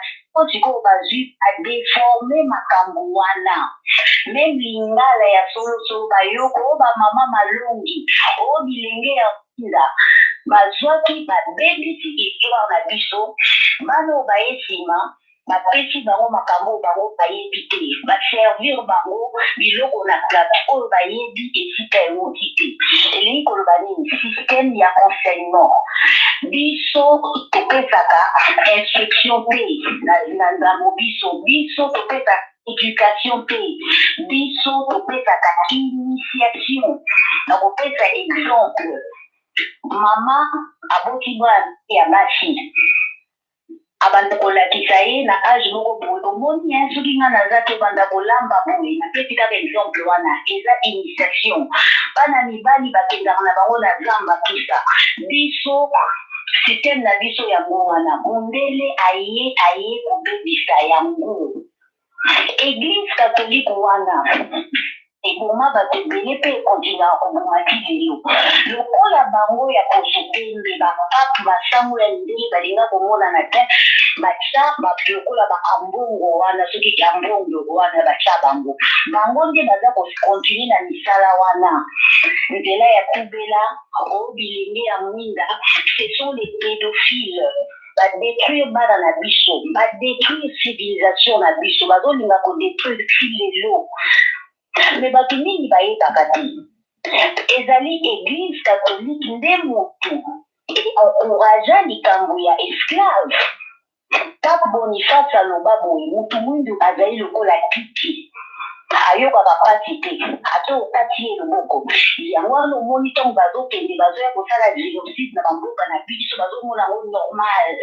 sikoyo bazwi badeforme makambo wana. Meme lingala ya solosolo bayoko oyo ba mama malongi oyo bilenge ya nda bazwaki, babebisi histoire na biso. Bana oyo baye nsima, bapesi bango makambo oyo bango bayebi te, baservir bango biloko na plateau oyo bayebi esika euti te. Elingi koloba nini? Système ya enseignement, biso topesaka instruction te na nzambo biso, biso topesaka éducation te, biso topesaka initiation. Na kopesa exemple, mama aboti bana ya basi, abanda kolakisa ye na age moko boye, omoni ye, soki nga naza te, obanda kolamba boye. Napesi kaka exemple wana, eza initiation. Bana mibali bakendaka na bango na zamba tusa. Biso système na biso yango wana, mondele aye kobebisa yango. Église catholique wana eboma bato ebele mpe ekontinuaka koboma ti lelo. Lokola bango ya poso pembe, bapape, basango ya mindele balinga komonana te, batya lokola baambongo wana, soki ambongo wana batya bango, bango nde baza kocontinuer na misala wana, nzela ya tubela oyo bilenge ya mwinda. Ce sont les pédophiles. Badétruire bana na biso, badétruire civilisation na biso, bazolinga kodétruire ti lelo. Me bato mingi bayebaka te, ezali Église catholique nde motu encouragea likambo ya esclave. Pape Boniface aloba boye: "Motu mwindu azali lokola kiti, ayokaka mpasi te ata okati ye loboko." Yango wana omoni ntango bazokende, bazoya kosala génocide na bamboka na biso, bazomona yango normal.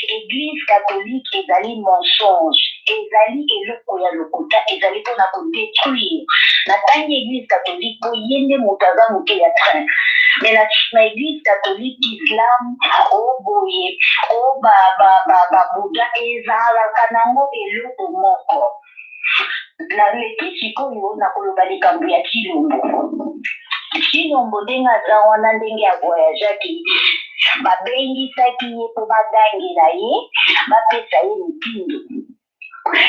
Église catholique ezali mensonge, ezali eloko ya lokuta, ezali mpona kodétruire. Natangi Église catholique po ye nde moto aza moto ya train, mais na Église catholique, islam o boye o babouddha ezalaka nango eloko moko. Naleki sikoyo na koloba likambo ya Tshilombo. Tshilombo, ndenge aza wana, ndenge avoyageaki, babengisaki ye mpo bagangela ye, bapesa ye mitindo.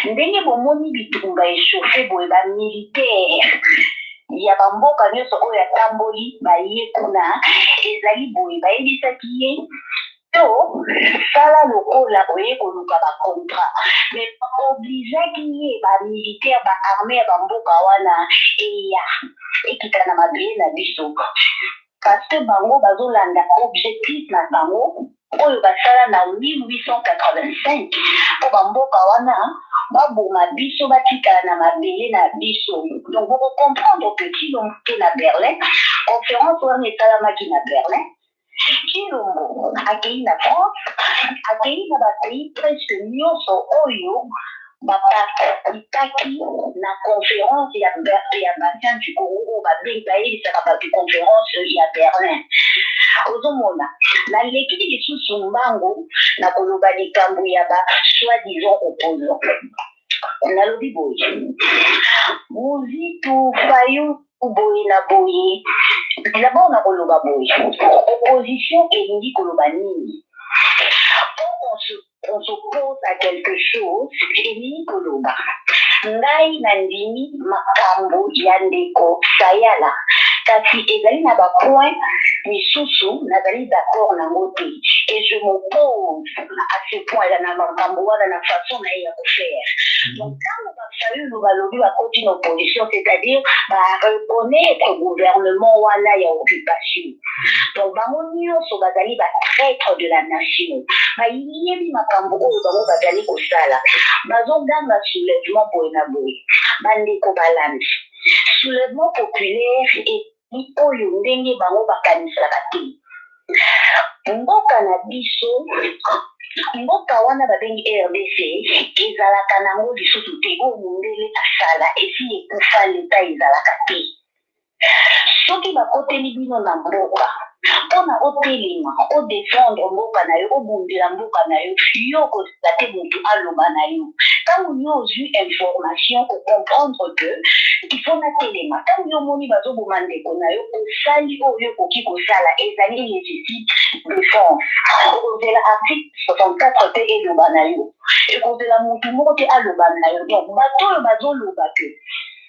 Ndenge bomoni bitumba echauffe boye, ba militaires ya ba mboka nyonso oyo atamboli baye kuna, ezali boye, bayebisaki ye to sala lokola oye koluka ba contrat, mais ba obligeaki ye ba militaires, ba armee ya ba mboka wana eya ekita na mabele na biso, parce que bango bazolanda objectif na bango oyo basala na 1885 mpo bamboka wana baboma biso, batikala na mabele na biso. Donc bokocomprendre que Tshilombo te na Berlin, conférence wana esalamaki na Berlin, Tshilombo akei na France, akei na bapays presque nyonso oyo baparticipaki na conférence ya Bassin du Congo oyo babengi, bayebisaka bato conférence ya Berlin. Ozomona naleki lisusu mbangu na koloba likambo ya ba soi-disant opposant. Nalobi boye, Muzitu, Fayu, boye na boye. D'abord na koloba boye, opposition elingi koloba nini? Po on s'oppose à quelque chose, elingi koloba ngai nandimi makambo ya ndeko Sayala, kasi ezali na bapoint misusu nazali d'accord nango te et je m'oppose à ce point là na makambo wana, na façon na ye ya kofaire. Donc ntango bafayulu balobi bakoti na opposition, c'est-à-dire bareconnaître gouvernement wana ya occupation. Donc bango nyonso bazali batraître de la nation, bayebi makambo oyo bango bazali kosala. Bazoganga soulèvement boye na boye. Bandeko balandi, soulèvement populaire ezali oyo ndenge bango bakanisaka te. Mboka na biso, mboka wana babengi RDC, ezalaka nango lisusu te. Oyo mondele asala esi ekufa, leta ezalaka te. Soki bakoteli bino na mboka, mpona otelema, odefendre mboka na yo, obundela mboka na yo, yo kozala te motu aloba na yo. Ntango yo ozwi information, ocomprendre que il faut natelema. Ntango yo omoni bazoboma ndeko na yo, osali oyo okoki kosala, ezali légitime défense. Okozela article 64 te eloba na yo, ekozela motu moko te aloba na yo. Donc bato oyo bazoloba ke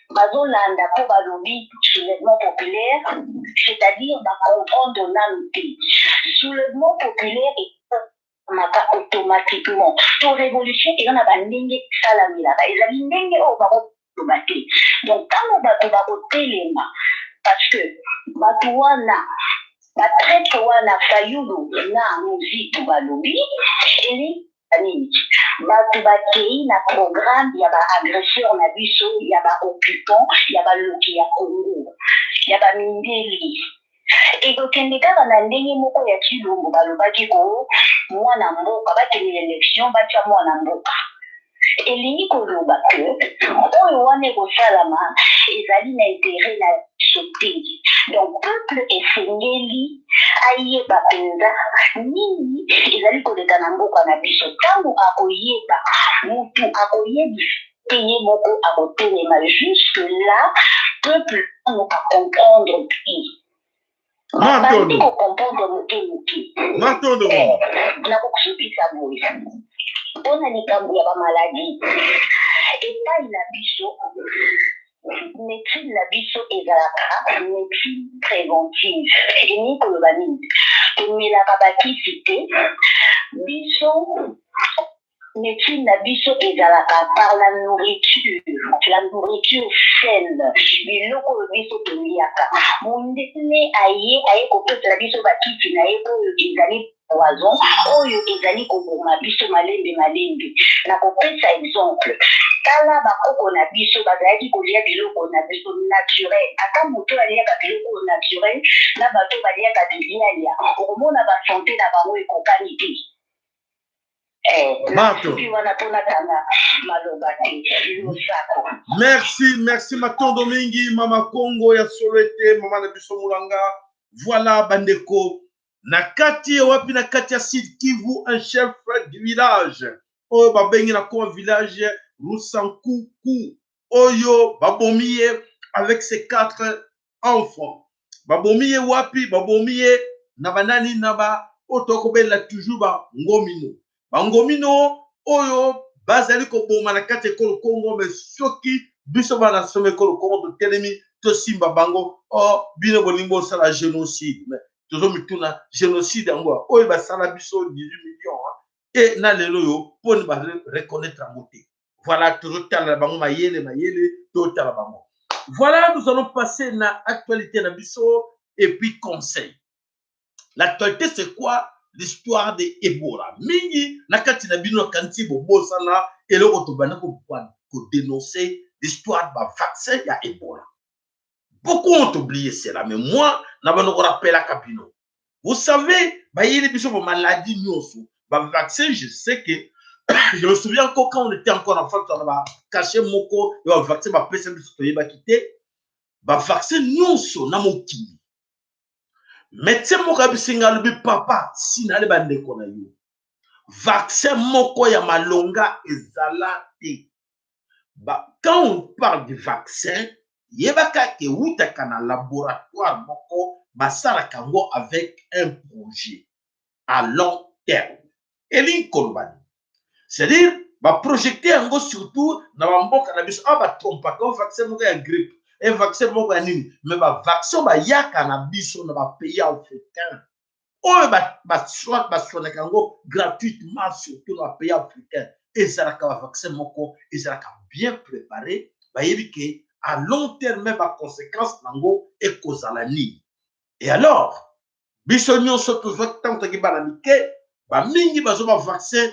bazolanda mpo balobi soulèvement populaire, c'est-à-dire bacomprendre nanu te. Soulèvement populaire maka automatiquement to révolution eza na bandenge esalamelaka, ezali ndenge oyo bakoloba te. Donc ntango bato bakotelema, parce que bato wana, batraître wana, Fayulu na Muzitu, balobi eli nini, bato bakei na programme ya baagresseur na biso, ya baoccupant, ya baloki ya Congo, ya bamindeli. Ekokende kaka na ndenge moko ya Tshilombo. Balobaki ko mwana mboka bakende élection, batya mwana mboka. Elingi koloba ke oyo wana ekosalama ezali na intérêt na biso te. Donc peuple esengeli ayeba mpenza nini ezali koleka na mboka na biso. Ntango akoyeba, motu akoyebisa te, ye moko akotelema. Jusque là peuple nano acomprendre te, bandi kocomprendre moke moke. Matondo. Nakosukisa boye mpona likambo ya bamaladi epai na biso. Médecine na biso ezalaka médecine préventive. Elingi koloba nini? Tomelaka bakisi te. Biso médecine na biso ezalaka par la nourriture, la nourriture saine, biloko oyo biso toliaka. Mondele aye kopesela biso bakisi na ye oyo ezali poison, oyo ezali koboma biso malembe malembe. Na kopesa exemple, tala bakoko na biso bazalaki kolia biloko na biso naturel. Ata moto aliaka biloko oyo naturel na bato baliaka bilialia, okomona basanté na bango ekokani te. Nasuki wana mpona tanga maloba te. Losako. Merci, merci, matondo mingi, mama Kongo ya solo ete mama na biso Molanga. Voilà bandeko, na kati ya wapi? Na kati ya Sud Kivu, un chef du village oyo babengi na koma village Rusankuku, oyo babomi ye avec ses quatre enfants. Babomi ye wapi? Babomi ye na banani? Na ba oyo tokobelela toujours bangomino, bangomino oyo. Bazali koboma na kati ya ekolo Congo, mais soki biso bana somo ekolo Congo totelemi tosimba bango, oh bino bolingi bosala génocide. Mais tozomituna génocide yango oyo basala biso 18 millions e na lelo oyo mponi ba reconnaître yango te. Voilà, tozotala bango mayele mayele, totala bango. Voilà, nous allons passer na actualité na biso et puis conseil. L'actualité, c'est quoi? L'histoire de Ebola. Mingi na kati na bino nakanisi bobosana eloko tobanda kodénoncer, l'histoire ba vaccin ya Ebola. Beaucoup ont oublié cela, mais moi na bando korappelaka bino. Vous savez, bayeli biso ba maladie nyonso, ba vaccin. Je sais que je me souviens encore, quand on était encore en France, ba cachet moko ya ba vaccin bapesa biso, toyebaki te. Ba vaccin nyonso na mokili, médecin moko ayebisi ngai, alobi: "Papa, sinale bandeko na yo, vaccin moko ya malonga ezala te." Quand on parle de vaccin, yebaka ewutaka na laboratoire moko, basalaka yango avec un projet à long terme. Elingi koloba nini? C'est-à-dire baprojeter yango surtout na bamboka na biso awa, batrompaka o vaccin moko ya grippe e vaccin moko ya nini, mais bavaccin bayaka na biso na bapays africain oyo basoignaka yango gratuitement, surtout na bapays africain, ezalaka bavaccin moko ezalaka bien préparé. Bayebi ke à long terme baconséquence nango ekozala nini. Et alors biso nyonso tozwaki ntango toki bana mike, bamingi bazwa bavaccin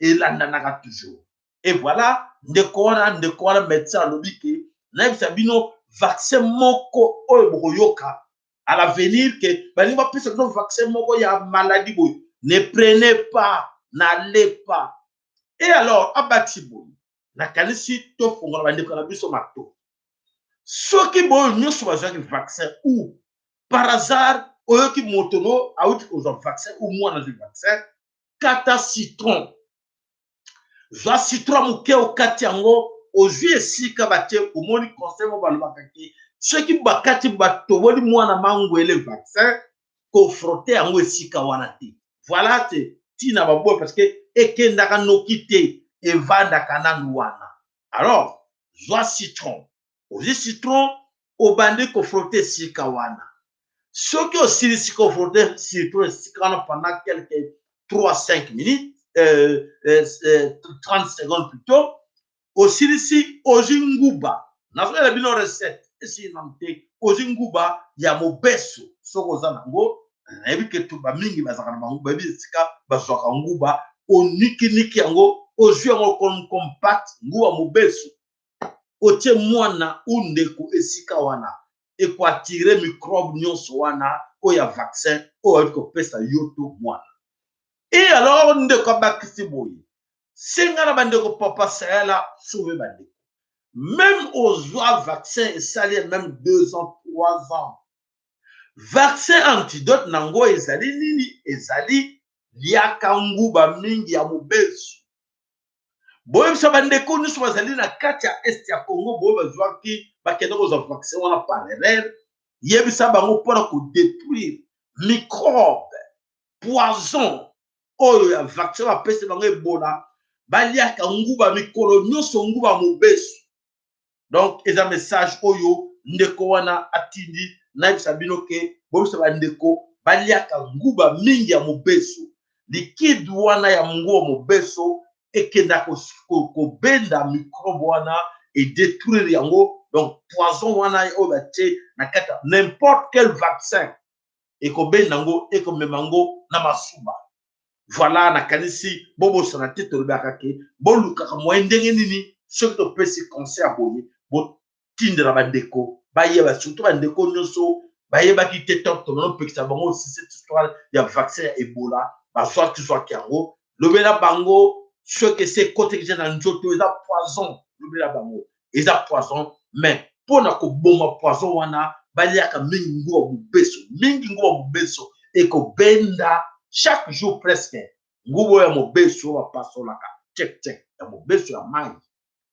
elandanaka toujours. Et voilà, ndeko wana médecin alobi ke nayebisa bino, vaccin moko oyo bokoyoka à l'avenir ke balingi bapesa bino vaccin moko ya maladie boye, ne prenez pas, n'allez pas. Et alors abakisi boye, nakanisi tofongola bandeko na biso mato. Soki boyo nyonso bazwaki vaccin ou par hasard oyoki moto no awuti kozwa vaccin ou mwana azwi vaccin, kata citron, zwa citron moke, okati yango, ozwi esika batie. Omoni conseil mo balobaka ke soki bakati, batoboli mwana mangwele vaccin, kofrotter yango esika wana te. Voilà, te ntina baboye, parce que ekendaka noki te, evandaka nanu wana. Alors zwa citron, ozwi citron, obandi kofrotter esika wana. Soki osilisi kofrotter citron esika wana pendant quelque 3 5 minutes, 30 secondes plutôt, osilisi, ozwi nguba. Nazoyela bino recette, esili nanu te. Ozwi nguba ya mobeso, soki oza nango, nayebi ke to bamingi bazalaka na bango, bayebi esika bazwaka nguba. Onikiniki yango, ozwi yango comme pâte, nguba mobeso, otie mwana u ndeko esika wana, ekoattirer microbe nyonso wana oyo ya vaccin oyo bayebi kopesa yo to mwana. Et alors ndeko abakisi boye: senga na bandeko, papa Sayala, sauve bandeko, même ozwa vaccin esali même 2 ans, 3 ans, vaccin antidote nango ezali nini? Ezali liaka nguba mingi ya mobesu. Boyebisa bandeko nyonso bazali na kati ya Est ya Congo, boyo bazwaki, bakende kozwa vaccin wana par erreur, yebisa bango mpona kodétruire microbe poison oyo ya vaccin bapesi bango Ebola, baliaka nguba mikolo nyonso, nguba mobesu. Donc eza message oyo ndeko wana atindi nayebisa bino ke boyebisa bandeko baliaka nguba mingi ya mobesu. Liquide wana ya nguba mobesu ekenda kobenda microbe wana, edétruire yango. Donc poison wana oyo batie na kati ya n'importe quel vaccin, ekobenda yango, ekomema yango na masuba. Voilà, nakanisi bobosana te, tolobaka ke bolukaka moyen ndenge nini. Soki topesi conseil ya boye, botindela bandeko bayeba, surtout bandeko nyonso bayebaki te. To tomona bango cette histoire ya vaccin ya Ebola, bazwaki zwaki yango, lobela bango soki esi ekotaki na nzoto, eza poison. Lobela bango eza poison, mais mpona koboma poison wana, baliaka mingi nguba mobeso, mingi nguba mobeso ekobenda chaque jour presque nguba oyo ya mobeso oyo bapasolaka chek chek ya mobeso ya mai,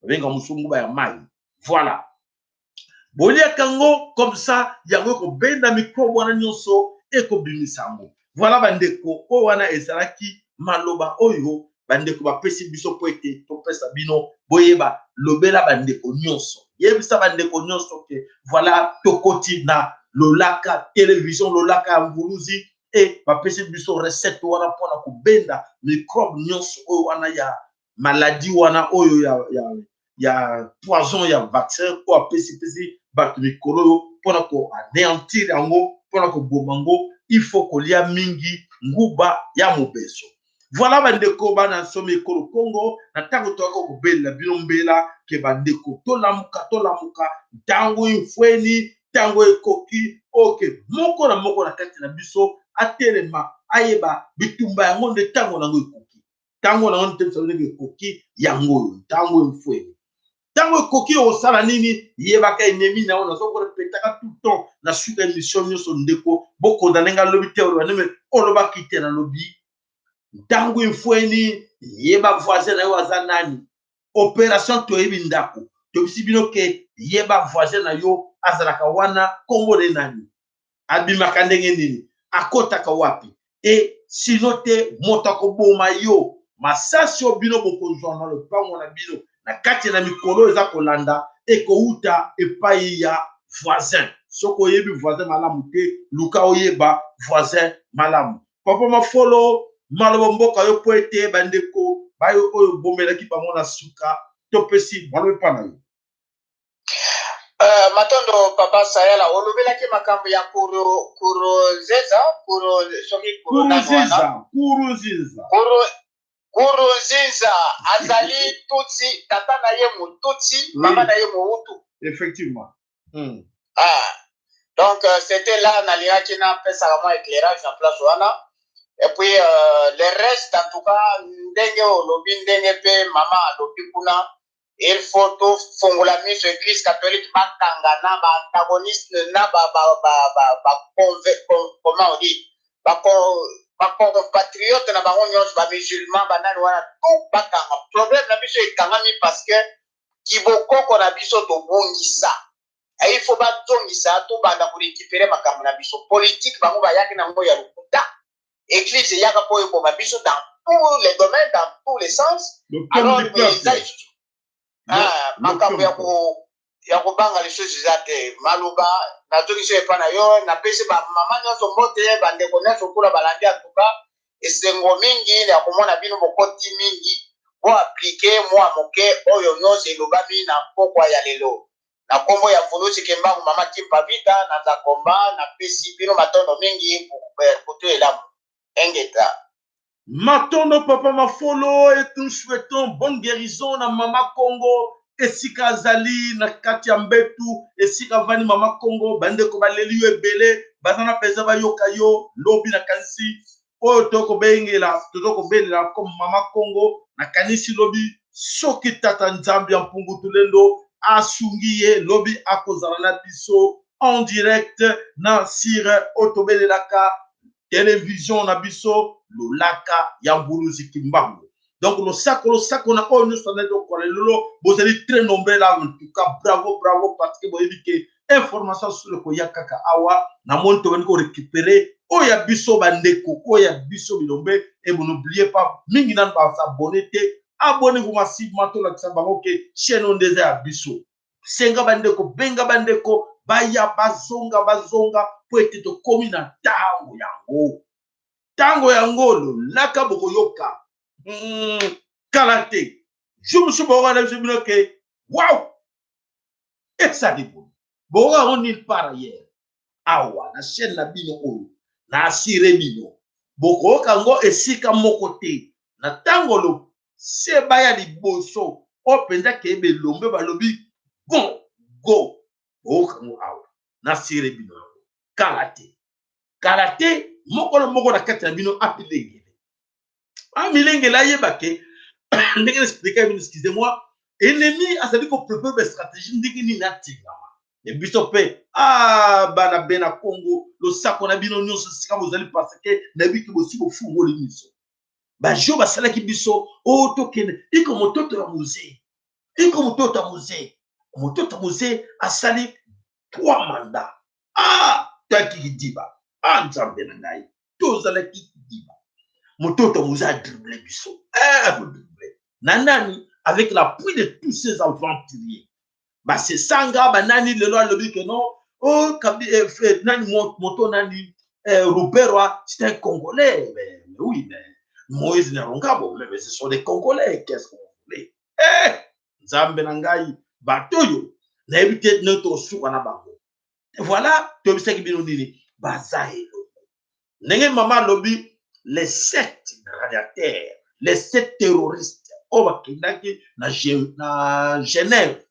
babenga mosu nguba ya mai. Voilà, boliaka yango comme ça, yango ekobenda microbe wana nyonso, ekobimisa yango. Voilà bandeko, oyo wana ezalaki maloba oyo. Bandeko bapesi biso mpo ete topesa bino boyeba. Lobela bandeko nyonso, yebisa bandeko nyonso ke voilà, tokoti na Lolaka Television, Lolaka ya Mvuluzi, e bapesi biso recette wana mpona kobenda microbe nyonso oyo wana ya maladie wana oyo ya poison ya vaccin oyo apesi pesi bato mikolo oyo, mpona koanéantir yango, mpona koboma yango, il faut kolia mingi nguba ya mobeso. Voilà, bandeko bana nsomi ekolo Kongo, na ntango toyaka kobelela bino mbela ke bandeko tolamuka, tolamuka, ntango infweni, ntango ekoki oke moko na moko na kati na biso atelema, ayeba bitumba yango nde ntango nango ekoki. Ntango nango nde biso ndenge ekoki yango oyo, ntango infweni, ntango ekoki okosala nini? Yebaka ennemi na yo. Nazokorepetaka tout le temps na suka émission nyonso, ndeko bokonda ndenge alobi te, oloba ndenge olobaki te. Nalobi ntango infweni, yeba voisin na yo aza nani. Opération Toyebi Ndako, toyebisi bino ke yeba voisin na yo azalaka wana, nkombo ne nani, abimaka ndenge nini, akɔtaka wapi. E sino te, moto akoboma yo. Masasi oyo bino bokozwa na lopango na bino na kati na mikolo eza kolanda ekouta epai ya voisin. Soki oyebi voisin malamu te, luka oyeba voisin malamu. Papa Mafolo, maloba mboka yo po ete bandeko bayo oyo bomelaki bango na suka, topesi maloba epa na yo. Matondo papa Sayala. Olobelaki makambo ya kuru Kurunziza, kuru soki kuru nani wana? Kuruziza, Kuruziza. Kurunziza azali Tutsi, tata na ye Mututsi, mama na ye Mohutu. Effectivement. Ah, donc c'était là nalingaki napesaka mwa éclairage na place wana. Et puis le reste, en tout cas, ndenge olobi, ndenge mpe mama alobi kuna, il faut tofongola miso. Église catholique bakanga na baantagoniste na ba, comment on dit, bacompatriote na bango nyonso, bamusulman, banani wana, tout bakanga. Problème na biso ekangami parce que kibokoko na biso tobungisa. Il faut bazongisa, tobanda korécupérer makambo na biso. Politique bango bayaki nango ya lokuta. Église eyaka mpo eboma biso dans tous les domaines, dans tous les sens. Alors eza lisusu makambo ya kobanga lisusu eza te. Maloba nazongisi epa na yo. Napesi bamama nyonso mbote, bandeko nyonso kuna balandi. Antuka esengo mingi ya komona bino bokoti mingi boappliquer mwa moke oyo nyonso elobami na pokwa ya lelo. Na nkombo ya Mvuluzi Kimbangu, mama Kimpa Vita na Nzakomba, napesi bino matondo mingi. Kutu elamu, engeta. Matondo papa Mafolo, et nous souhaitons bonne guérison na mama Congo esika azali na kati ya mbetu, esika avandi. Mama Congo, bandeko baleli yo ebele, baza na mpenza bayoka yo lobi. Nakanisi oyo tokobengela, tozokobelela comme mama Congo, nakanisi lobi, soki tata Nzambe ya mpungu tulendo asungi ye, lobi akozala na biso en direct na sire oyo tobelelaka télévision na biso, Lolaka ya Mbuluzi Kimbangu. Donc losako, losako na oyo nyonso azali kokola lelo. Bozali très nombreux là, en tout cas bravo, bravo, parce que boyebi ke information solo ekoya kaka awa. Namoni tobandi korécupérer oyo ya biso, bandeko oyo ya biso bilombe. Et vous n'oubliez pas, mingi nanu bas'abonner te, abonnez-vous massivement. Tolakisa bango ke chaîne oyo nde eza ya biso. Senga bandeko, benga bandeko baya, bazonga, bazonga, po ete tokómi na ntango yango. Ntango yango lolaka bokoyoka kala te. Jour mosusu bokoka na biso bino ke wow, esali boye, bokoka yango nulle part ailleurs. Awa na chaîne na bino oyo, na assurer bino, bokoyoka yango esika moko te. Na ntango loseba ya liboso oyo mpenza keyeba elombe balobi go go, boyoka yango awa. Na assurer bino yango, kala te, kala te. Moko na moko na kati na bino amilengele, amilengele, ayeba ke ndenge na expliquer bino, excusez moi, ennemi azali koprépare bastratégie ndenge nini atingama e biso mpe. Ah, bana be na Congo, losako na bino nyonso esika bozali, parce que nayebi ke bosi bofungoli miso. Bajo basalaki biso oyo tokende iko mototo ya Mzee, iko mototo ya Mzee, mototo ya Mzee asali trois mandat. Ah, toyaki kidiba. Ah, Nzambe na ngai, tozalaki kidiba. Mototo moza dribble biso. Eh, dribble. Na nani avec l'appui de tous ces aventuriers. Basesanga banani lelo alobi que non, oh kabi eh, eh, nani moto nani eh, Ruberwa, c'est un Congolais. Mais oui, mais Moïse Nyarungabo, mais ce sont des Congolais. Qu'est-ce qu'on voulait? Eh, Nzambe na ngai, bato oyo nayebi te ndenge tokosuka na bango. Voilà, toyebisaki bino nini, baza eloko. Ndenge mama alobi, les 7 radiateurs, les 7 terroristes oyo bakendaki na Genève,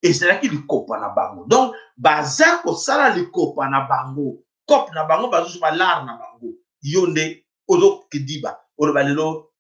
ezalaki likopa na bango. Donc baza kosala likopa na bango, cope na bango, bazozwa lar na bango. Yo nde ozokidiba oloba lelo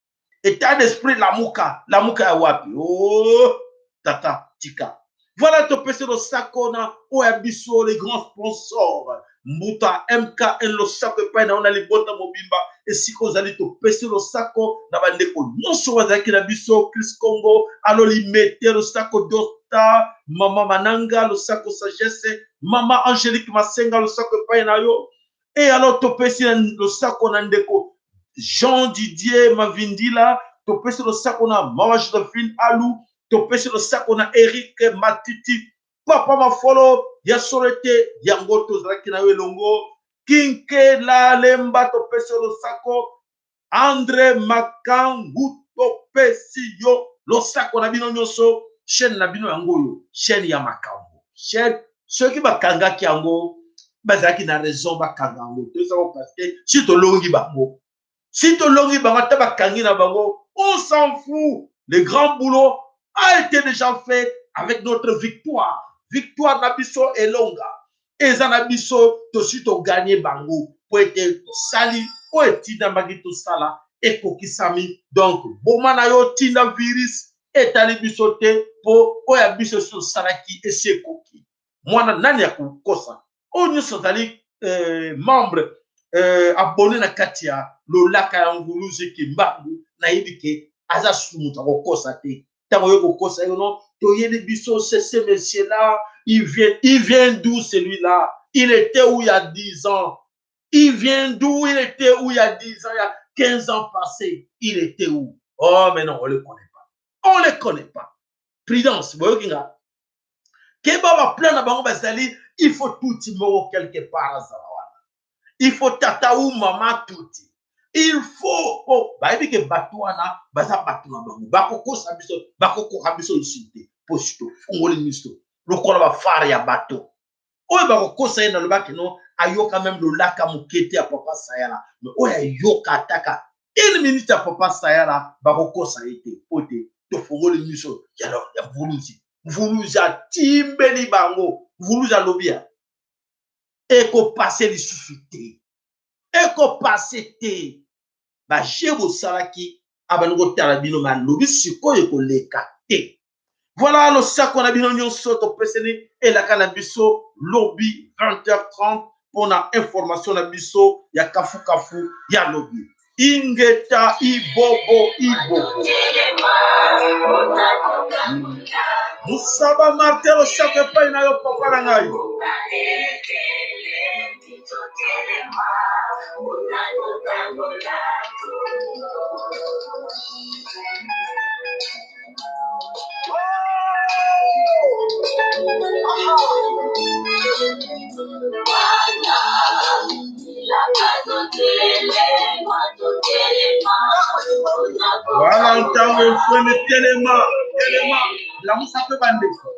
état d'esprit lamuka, lamuka ya wapi? Oh tata tika. Voilà, topesi losako na oyo ya biso les grands sponsors Mbuta MKN, losako epai na yo na libota mobimba esika ozali. Topesi losako na bandeko nyonso bazalaki na biso, Chris Congo, Alolimete, losako Dosta, Mama Mananga, losako Sagesse, Mama Angélique Masenga, losako epai na yo. Et alors topesi losako na ndeko Jean Didier Mavindila, topesi losako na Mama Josephine Alou, topesi losako na Eric Matiti, Papa Mafolo ya solo ete yango tozalaki na yo elongo, Kinkela Lemba, topesi yo losako, Andre Makangu, topesi yo losako na bino nyonso. Chaîne na bino yango oyo, chaîne ya makambo, chaîne soki bakangaki yango bazalaki na raison bakanga yango, tozalaki parce que si tolongi bango, si tolongi bango ata bakangi na bango, on s'en fout. Le grand boulot a été déjà fait avec notre victoire. Victoire na biso elonga eza na biso, tosi toganye bango po ete tosali oyo etindamaki tosala, ekokisami. Donc boma na yo, tinda virus, etali biso te, po oyo ya biso esi tosalaki esi ekoki. Mwana nani ya kokosa oyo nyonso azali membre abonné na kati ya lolaka ya Nguluzi Kimbangu, nayebi ke aza susu moto akokosa te. Ntango oyo kokosa yo non, toyebi biso ce monsieur là, il vient d'où celui-là? Il était où il y a 10 ans? Il vient d'où? Il était où il y a 10 ans, il y a 15 ans passés? Il était où? Oh mais non, on le connaît pas, on le connaît pas. Prudence, boyoki nga, keba baplan na bango bazali. Il faut tuti moko quelque part azala wana, il faut tata ou mama tuti, il faut po bayebi ke bato wana baza bato na bango, bakokosa biso, bakokoka biso lisusu te, po si tofungoli miso lokola bafare ya bato oyo bakokosa ye. Nalobaki no, ayoka même lolaka moke te ya Papa Sayala, mais oyo ayoka ataka une minute ya Papa Sayala, bakokosa ye te, po te tofungoli miso ya Mvuluzi. Mvuluzi atimbeli bango, Mvuluzi alobi ya ekopase lisusu te, ekopase te. Baje bosalaki abandi kotala bino, malobi sikoyo ekoleka te. Voilà, losako na bino nyonso, topeseni elaka na biso lobi 20h30 mpona information na biso ya kafukafu ya lobi. Ingeta ibobo ibobo. Musaba Martin, losako epai na yo papa na ngai. Voilà, ntango efweni, telema, telema, lamusa mpe bandeko.